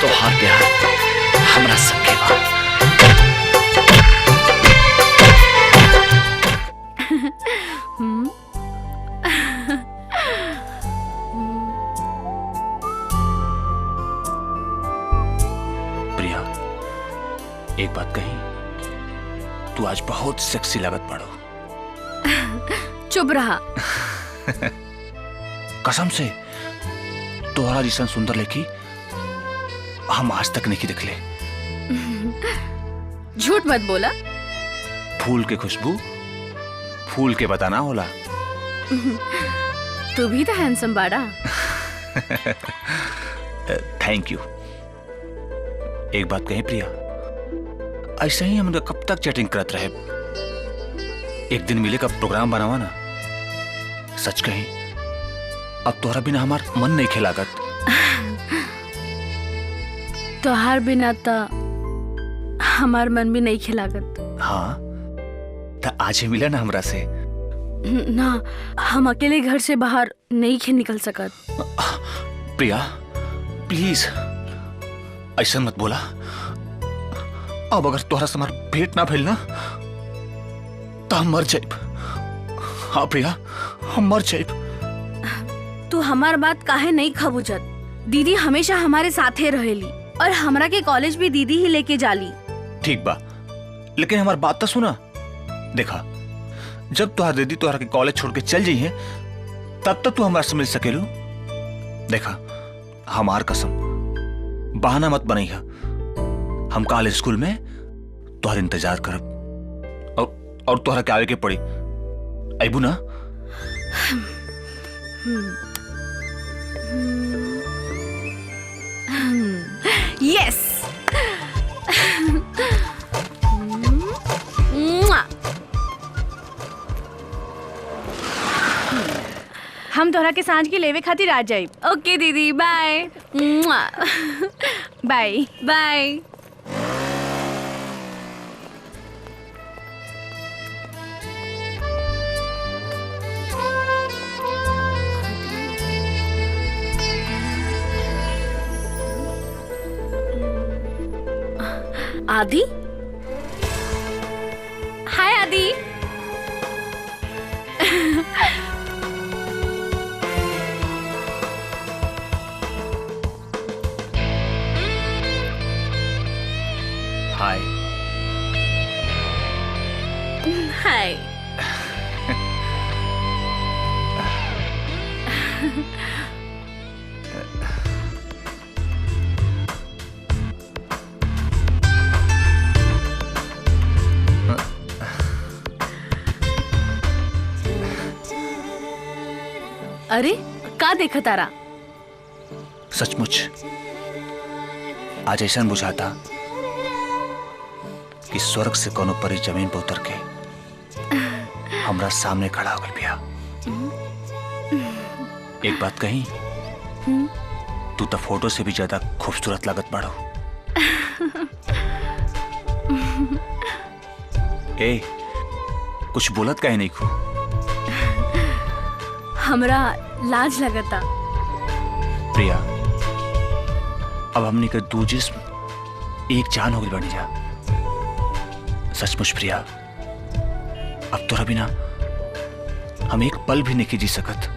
तोहार प्यार हमरा संगे बा। प्रिया, एक बात कही, तू आज बहुत सेक्सी लागत पड़ो। चुप रहा। कसम से तोहरा जैसन सुंदर लड़की हम आज तक नहीं देखले। झूठ मत बोला। फूल के खुशबू फूल के बताना होला। तू भी तो हैंडसम बाड़ा। Thank you. एक बात कहें प्रिया, ऐसे ही हम कब तक चैटिंग करत रहे? एक दिन मिले का प्रोग्राम बनावा ना। सच कहीं अब तोहरा बिना हमार मन नहीं खेलागत। तोहार बिना तो हमार मन भी नहीं खिलागत। हाँ तो आज ही मिला ना हमरा से। ना, हम अकेले घर से बाहर नहीं खे निकल सकत। प्रिया प्लीज ऐसा मत बोला। अब अगर तोहरा से हमार भेंट ना भइल ना तो हम मर जाइब। हाँ प्रिया, हम मर जाइब। तू हमार बात काहे नहीं खबुझत? दीदी हमेशा हमारे साथे रहेली और हमरा के कॉलेज भी दीदी ही लेके जाली। ठीक बा, लेकिन हमार बात तो सुना। देखा, जब तुहार दीदी तुहार के कॉलेज छोड़ के चल जाइए तब तक तू हमारे से मिल सकेलू। देखा, हमार कसम बहाना मत बनैहा। हम काल स्कूल में तुहार इंतजार करब और तुहरा के आवे के पड़ी। अबू ना? यस। हम तोहरा के सांझ के लेवे खातिर आ जाए। ओके दीदी, बाय बाय बाय। आदि, हाय आदि। हाय। हाय। अरे का देखा तारा? सचमुच आज ऐसा बुझाता कि स्वर्ग से कोनो परी जमीन पर उतर के हमरा सामने खड़ा हो गई बिया। एक बात कही, तू तो फोटो से भी ज्यादा खूबसूरत लागत बाड़ू। ए, कुछ बोलत काहे नहीं खू? हमरा लाज लगता। प्रिया, अब हमने के दो जिस्म एक जान हो गई बनी जा। सचमुच प्रिया, अब तोरा बिना हम एक पल भी नहीं जी सकत।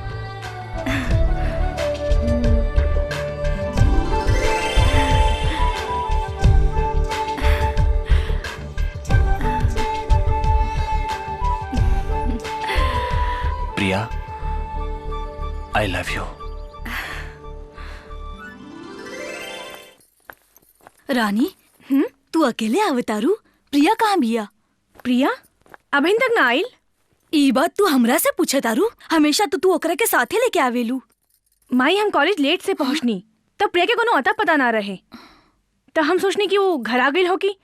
Priya, I love you. रानी, तू अकेले आवतारू, प्रिया कहाँ बिया? प्रिया अभी तक ना आइल। ई बात तू हमरा से पूछे तारू? हमेशा तो तू ओकरा के साथे लेके आवेलू। माई, हम कॉलेज लेट से पहुँचनी तब प्रिया के कोनो अता पता ना रहे, तो हम सोचनी कि वो घर आ गई होगी।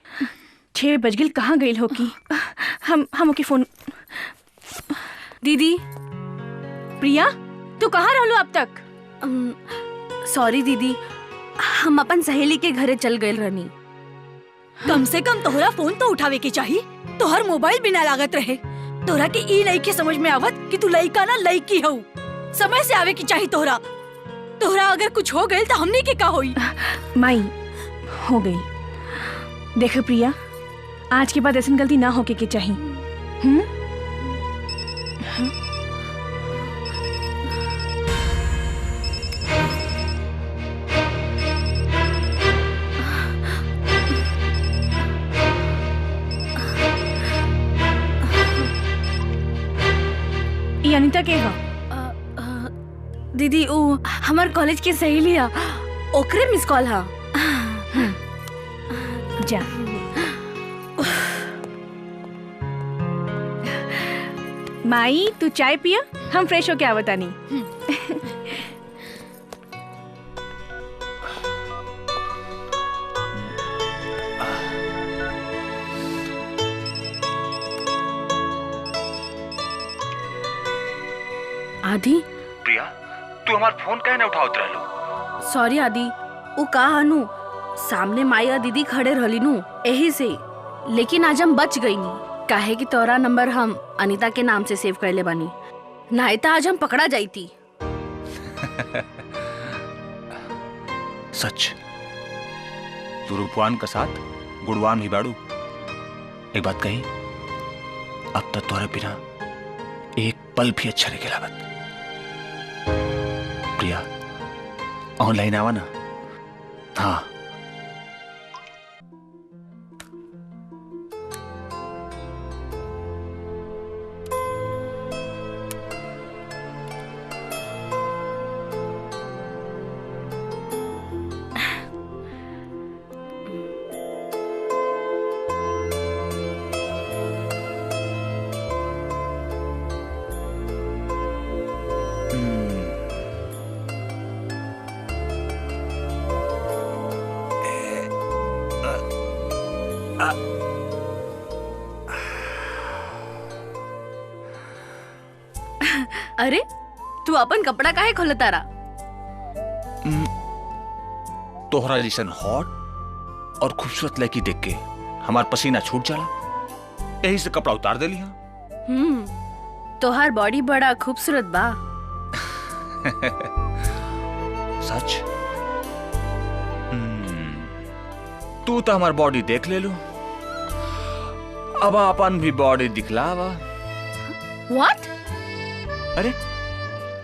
6 बज गई, कहाँ गई होगी? हम ओके फोन। दीदी, प्रिया तू कहाँ रहलू अब तक? सॉरी दीदी, हम अपन सहेली के घरे चल गए रहनी। कम से कम तोहरा फोन तो उठावे के चाहिए, तोहर मोबाइल बिना लागत रहे। तोहरा के ई नहीं के समझ में आवत कि तू लइका ना लइकी हऊ। समय से आवे की चाहिए तोहरा। तोहरा अगर कुछ हो गइल तो हमने के का होई? माई, हो गई। देखो प्रिया, आज के बाद ऐसी गलती ना होके के चाहिए। अनिता के हा? दीदी, ओ हमार कॉलेज के सहेली हा, ओकरे मिस कॉल हा। जा। माई, तू चाय पिया, हम फ्रेश होके आवतानी। आदि। प्रिया, तू हमार फोन काहे ना उठावत रहलू? सॉरी आदि, वो का हनु सामने माई और दीदी खड़े रहली नु, एही से। लेकिन आज हम बच गई नी, काहे कि तोरा नंबर हम अनिता के नाम से सेव कर ले बानी, नहीं तो आज हम पकड़ा जाई थी। सच, तू रूपवान का साथ गुणवान ही बाड़ू। एक बात कही, अब तक तोरे बिना एक पल भी अच्छा नहीं लागत। प्रिया, ऑनलाइन आवा ना। हाँ, अरे तू अपन कपड़ा काहे खोलतारा? तोहरा जैसन हॉट और खूबसूरत लड़की देख के हमार पसीना छूट जाला, यही से कपड़ा उतार देली। हाँ, तोहार बॉडी बड़ा खूबसूरत बा। सच? तू तो हमार बॉडी देख ले लू, अब अपन भी बॉडी दिखलावा। What? अरे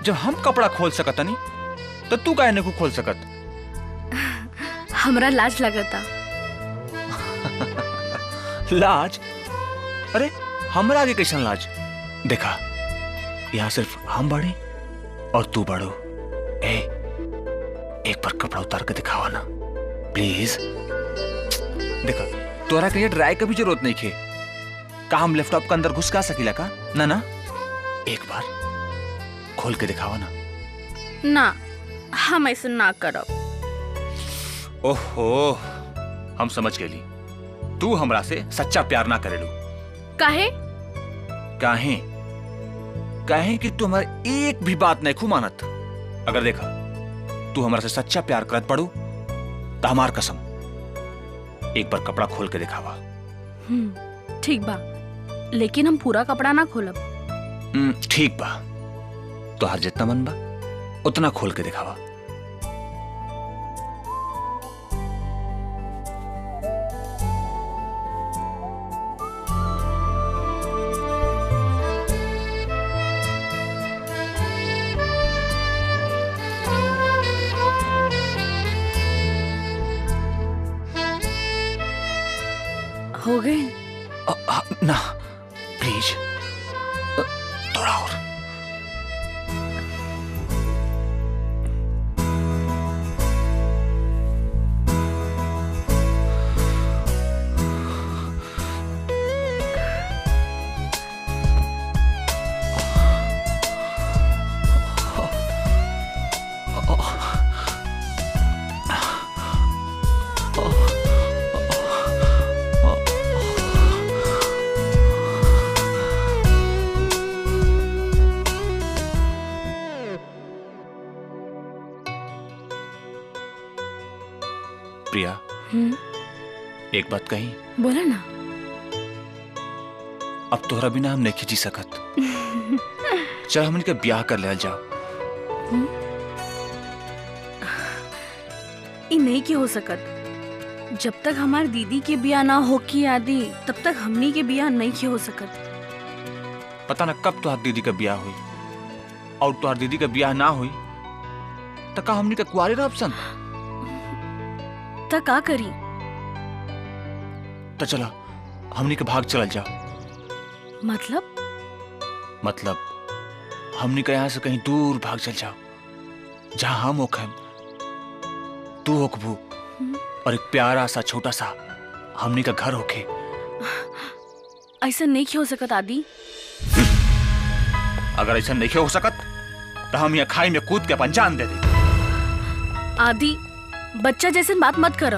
जब हम कपड़ा खोल सकत नहीं तो तू काहे नहीं खोल सकत? हमरा लाज लगता। लाज? अरे हमरा आगे कैसन लाज? देखा, यहाँ सिर्फ हम बाड़े और तू बाड़ो। ए, एक बार कपड़ा उतार के दिखावा ना प्लीज। देखा, तोरा के लिए ड्राई का भी जरूरत नहीं खे। का हम लैपटॉप के अंदर घुस का सकीला का? ना ना, एक बार खोल के दिखावा ना। ना, हम ऐसा ना करब। ओहो, हम समझ गेली, तू हमरा से सच्चा प्यार ना करेलू। काहे? काहे? कहे कि तू हमारे एक भी बात नहीं मानत। अगर देखा तू हमारे से सच्चा प्यार करत पड़ू तो हमार कसम एक बार कपड़ा खोल के दिखावा। ठीक बा, लेकिन हम पूरा कपड़ा ना खोलब। ठीक बा, तो हर जितना मन बा उतना खोल के दिखावा। हो गए ना? प्लीज थोड़ा और। प्रिया, एक बात कही? बोला ना। अब तोहरा बिना हम नहीं जी सकत। चल हमन के ब्याह कर ले जाओ। ई नहीं के हो सकत। जब तक हमार दीदी के ब्याह ना हो की आदि, तब तक हमनी के ब्याह नहीं के हो सकत। पता ना कब तोहार दीदी का ब्याह हुई, और तोहार दीदी का ब्याह ना हुई तो का हमनी के कुआरे रहब सन? त का करी? तो चला हमनी के भाग चल जाओ। मतलब? मतलब हमनी के यहाँ से कहीं दूर भाग चल जाओ, जहाँ हम होखम, तू होखबू और एक प्यारा सा छोटा सा हमनी का घर होखे। ऐसा नहीं हो सकत आदि। अगर ऐसा नहीं हो सकत तो हम यहाँ खाई में कूद के अपन जान दे दे। आदि, बच्चा जैसे बात मत कर।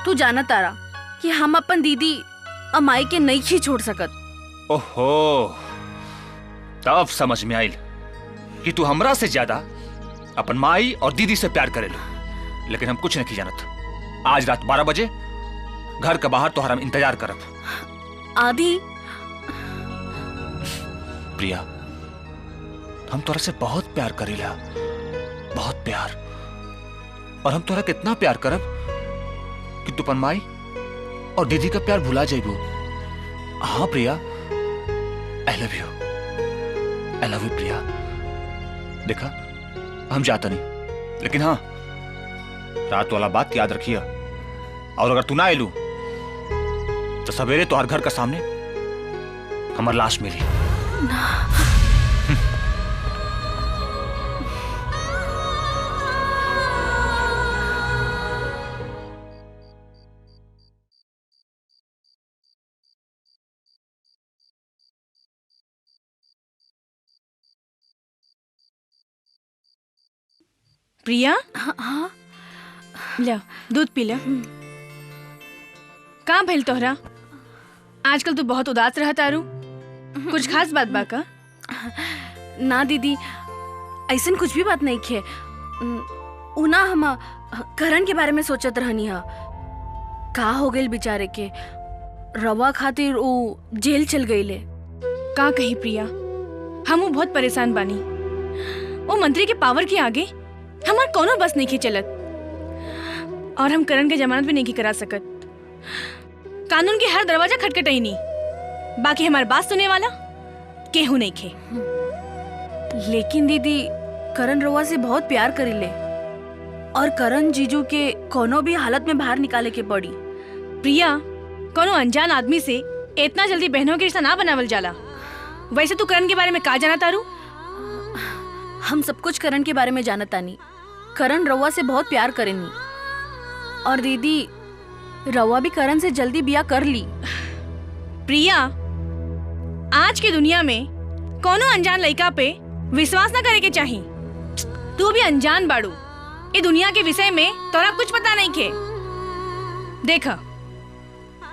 तू जाना तारा कि हम अपन दीदी अमाई के नहीं ही छोड़ सकत। ओहो, तब समझ में आइल कि तू हमरा से ज्यादा अपन माई और दीदी से प्यार करेलू, लेकिन हम कुछ नहीं जानत। आज रात 12 बजे घर के बाहर तोहरा हम इंतजार करब। आदि। प्रिया, हम तोहरा से बहुत प्यार करेला, बहुत प्यार। और हम तोहरा कितना प्यार करब कि तू अपन माई और दीदी का प्यार भुला जाइबू। हाँ Priya, I love you, I love you Priya. देखा, हम जाता नहीं, लेकिन हाँ रात वाला बात याद रखिया। और अगर तू ना आयलू तो सवेरे तोहर घर का सामने हमार लाश मिली। ना। प्रिया, हाँ ले दूध पी ले। कहाँ भइल तोहरा? आजकल तू बहुत उदास रहत आरू, कुछ खास बात बा का? ना दीदी, ऐसन कुछ भी बात नहीं खे। उना हम करण के बारे में सोचत रहनी हा। का हो गइल बेचारे के, रवा खातिर ऊ जेल चल गईले। का कही प्रिया, हम बहुत परेशान बानी। वो मंत्री के पावर के आगे हमार कोनो बस नहीं चलत, और हम करण के जमानत भी नहीं करा सकत। कानून के हर दरवाजा खटखटाई नहीं, बाकी हमार बात सुनने वाला केहू नहीं खे। लेकिन दीदी, करण रवा से बहुत प्यार करीले और करण जीजू के कोनो भी हालत में बाहर निकाले के पड़ी। प्रिया, कोनो अनजान आदमी से इतना जल्दी बहनों के रिश्ता ना बनावल जाला। वैसे तू करण के बारे में का जाना तारू? हम सब कुछ करण के बारे में जानतानी। करण रवा से बहुत प्यार करेनी, और दीदी रवा भी करण से जल्दी बिया कर ली। प्रिया, आज की दुनिया में कोनो अनजान लड़का पे विश्वास ना करे के चाहिए। तू भी अनजान बाड़ू, ये दुनिया के विषय में तोरा कुछ पता नहीं खे। देख,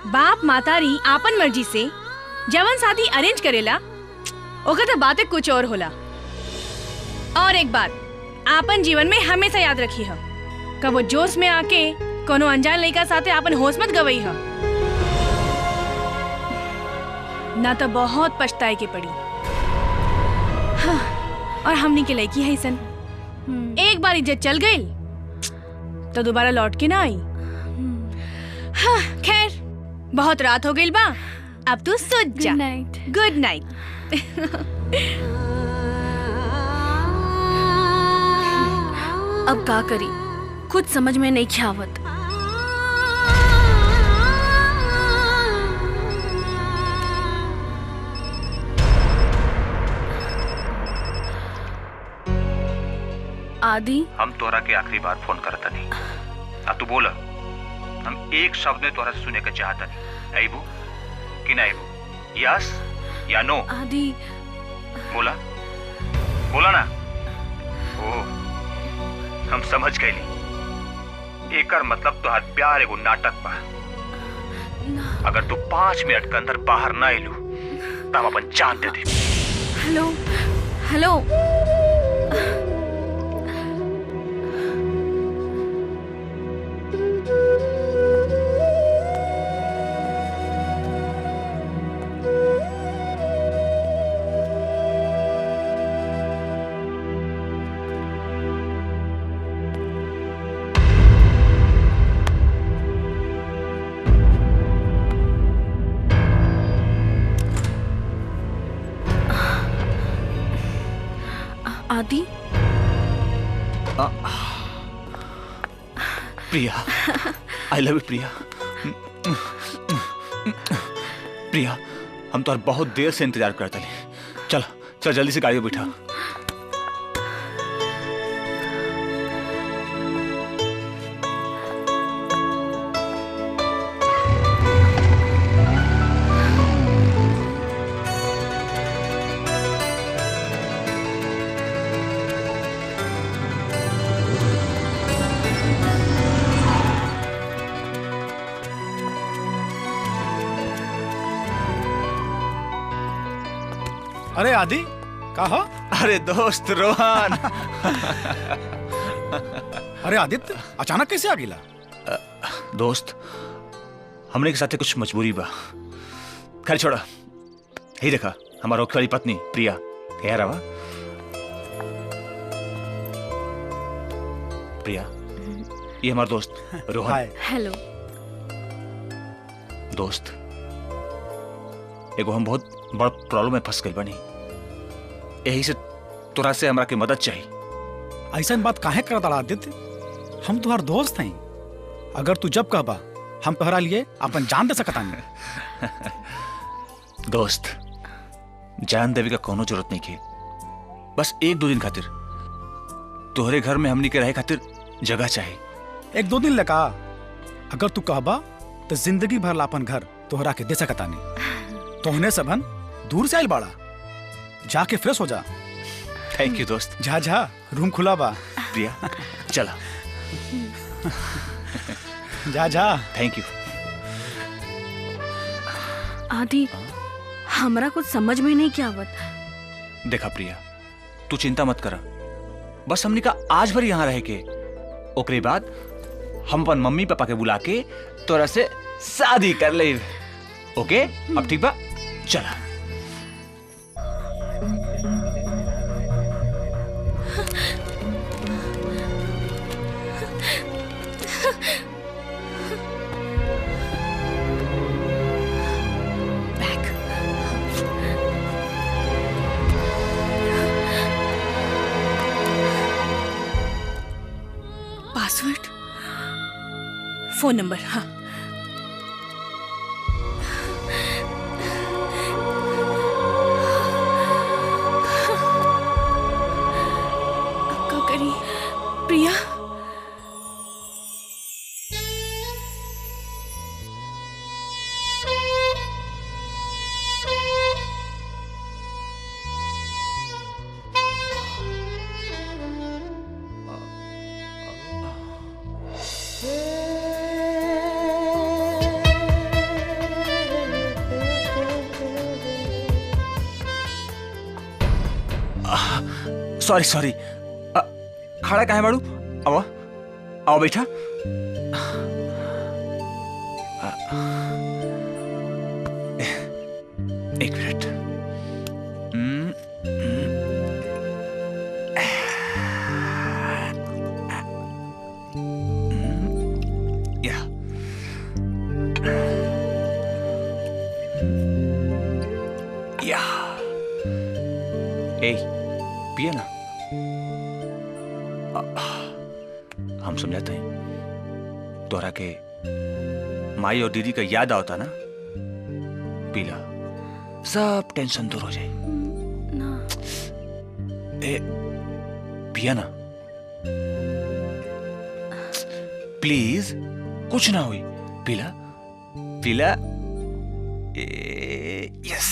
बाप मातारी आपन मर्जी से जवन शादी अरेंज करेला ओकर तो बातें कुछ और होला। और एक बात आपन जीवन में हमेशा याद रखी है, कबो जोश में आके कोनो अनजान लड़का साथे आपन होश मत गवई है, ना तो बहुत पछताए के पड़ी। हाँ, और हमनी के लड़की है सन, एक बार इज्जत चल गई तो दोबारा लौट के ना आई। हाँ, खैर बहुत रात हो गई बा, अब तू सो जा। Good night. अब का करी, कुछ समझ में नहीं आवत। आदि, हम तोरा के आखिरी बार फोन करता नहीं, आ तू बोला, हम एक शब्द में तोरा से सुने के चाहता नहीं, आईबू कि ना आईबू, यस या नो? आदि बोला, बोला ना। ओ, हम समझ गए, एकर मतलब तोहार प्यार एगो नाटक बा। अगर तू 5 मिनट के अंदर बाहर ना आइलू तब हम अपन जान दे दे। हेलो हेलो, आदि। Priya, I love you Priya. Priya, हम तो बहुत देर से इंतजार करते हैं। चल चल जल्दी से गाड़ी में बैठा। अरे आदि, का हो? अरे दोस्त रोहन। अरे आदित्य, अचानक कैसे आ गिला? दोस्त, हमने के साथे कुछ मजबूरी बा। खैर छोड़ा, ही देखा हमारा वाली पत्नी प्रिया, यार आवा। प्रिया, ये हमारा दोस्त रोहन। हेलो दोस्त, एगो हम बहुत बड़ा प्रॉब्लम में फंस गए बानी, यही से तोरा से हमरा के मदद चाहिए। ऐसा बात काहे करता आदित्य, हम तुम्हार दोस्त हैं, अगर तू जब कहबा हम तोहरा लिए अपन जान दे सकता नहीं। दोस्त, जान देवे का कोनो जरूरत नहीं के, बस 1-2 दिन खातिर तोहरे घर में हमनी के रहे खातिर जगह चाहिए। 1-2 दिन लगा, अगर तू कहबा तो जिंदगी भर ला अपन घर तोहरा के दे सकता नहीं। तोहने सबन दूर से आइल बाड़ा, जाके फ्रेश हो जा। Thank you दोस्त। जा जा, रूम खुला बा। प्रिया चला। जा जा। Thank you. आदि, हमरा कुछ समझ में नहीं क्या आवत। देखा प्रिया, तू चिंता मत कर, बस हमने का आज भर यहाँ रह के ओकरे बाद हम अपन मम्मी पापा के बुला के तोरा से शादी कर ले। ओके, अब ठीक बा, चला। पासवर्ड, फोन नंबर, हाँ। अब क्या करी प्रिया? सॉरी सॉरी, खड़ा काहे बाड़ू? आओ आओ बैठा। एक मिनट। या या ए पिया ना। हम समझाते हैं तोरा के माई और दीदी का याद आवता ना, पीला सब टेंशन दूर हो जाए। ना ए पिया ना प्लीज, कुछ ना हुई, पीला पीला। ए, यस।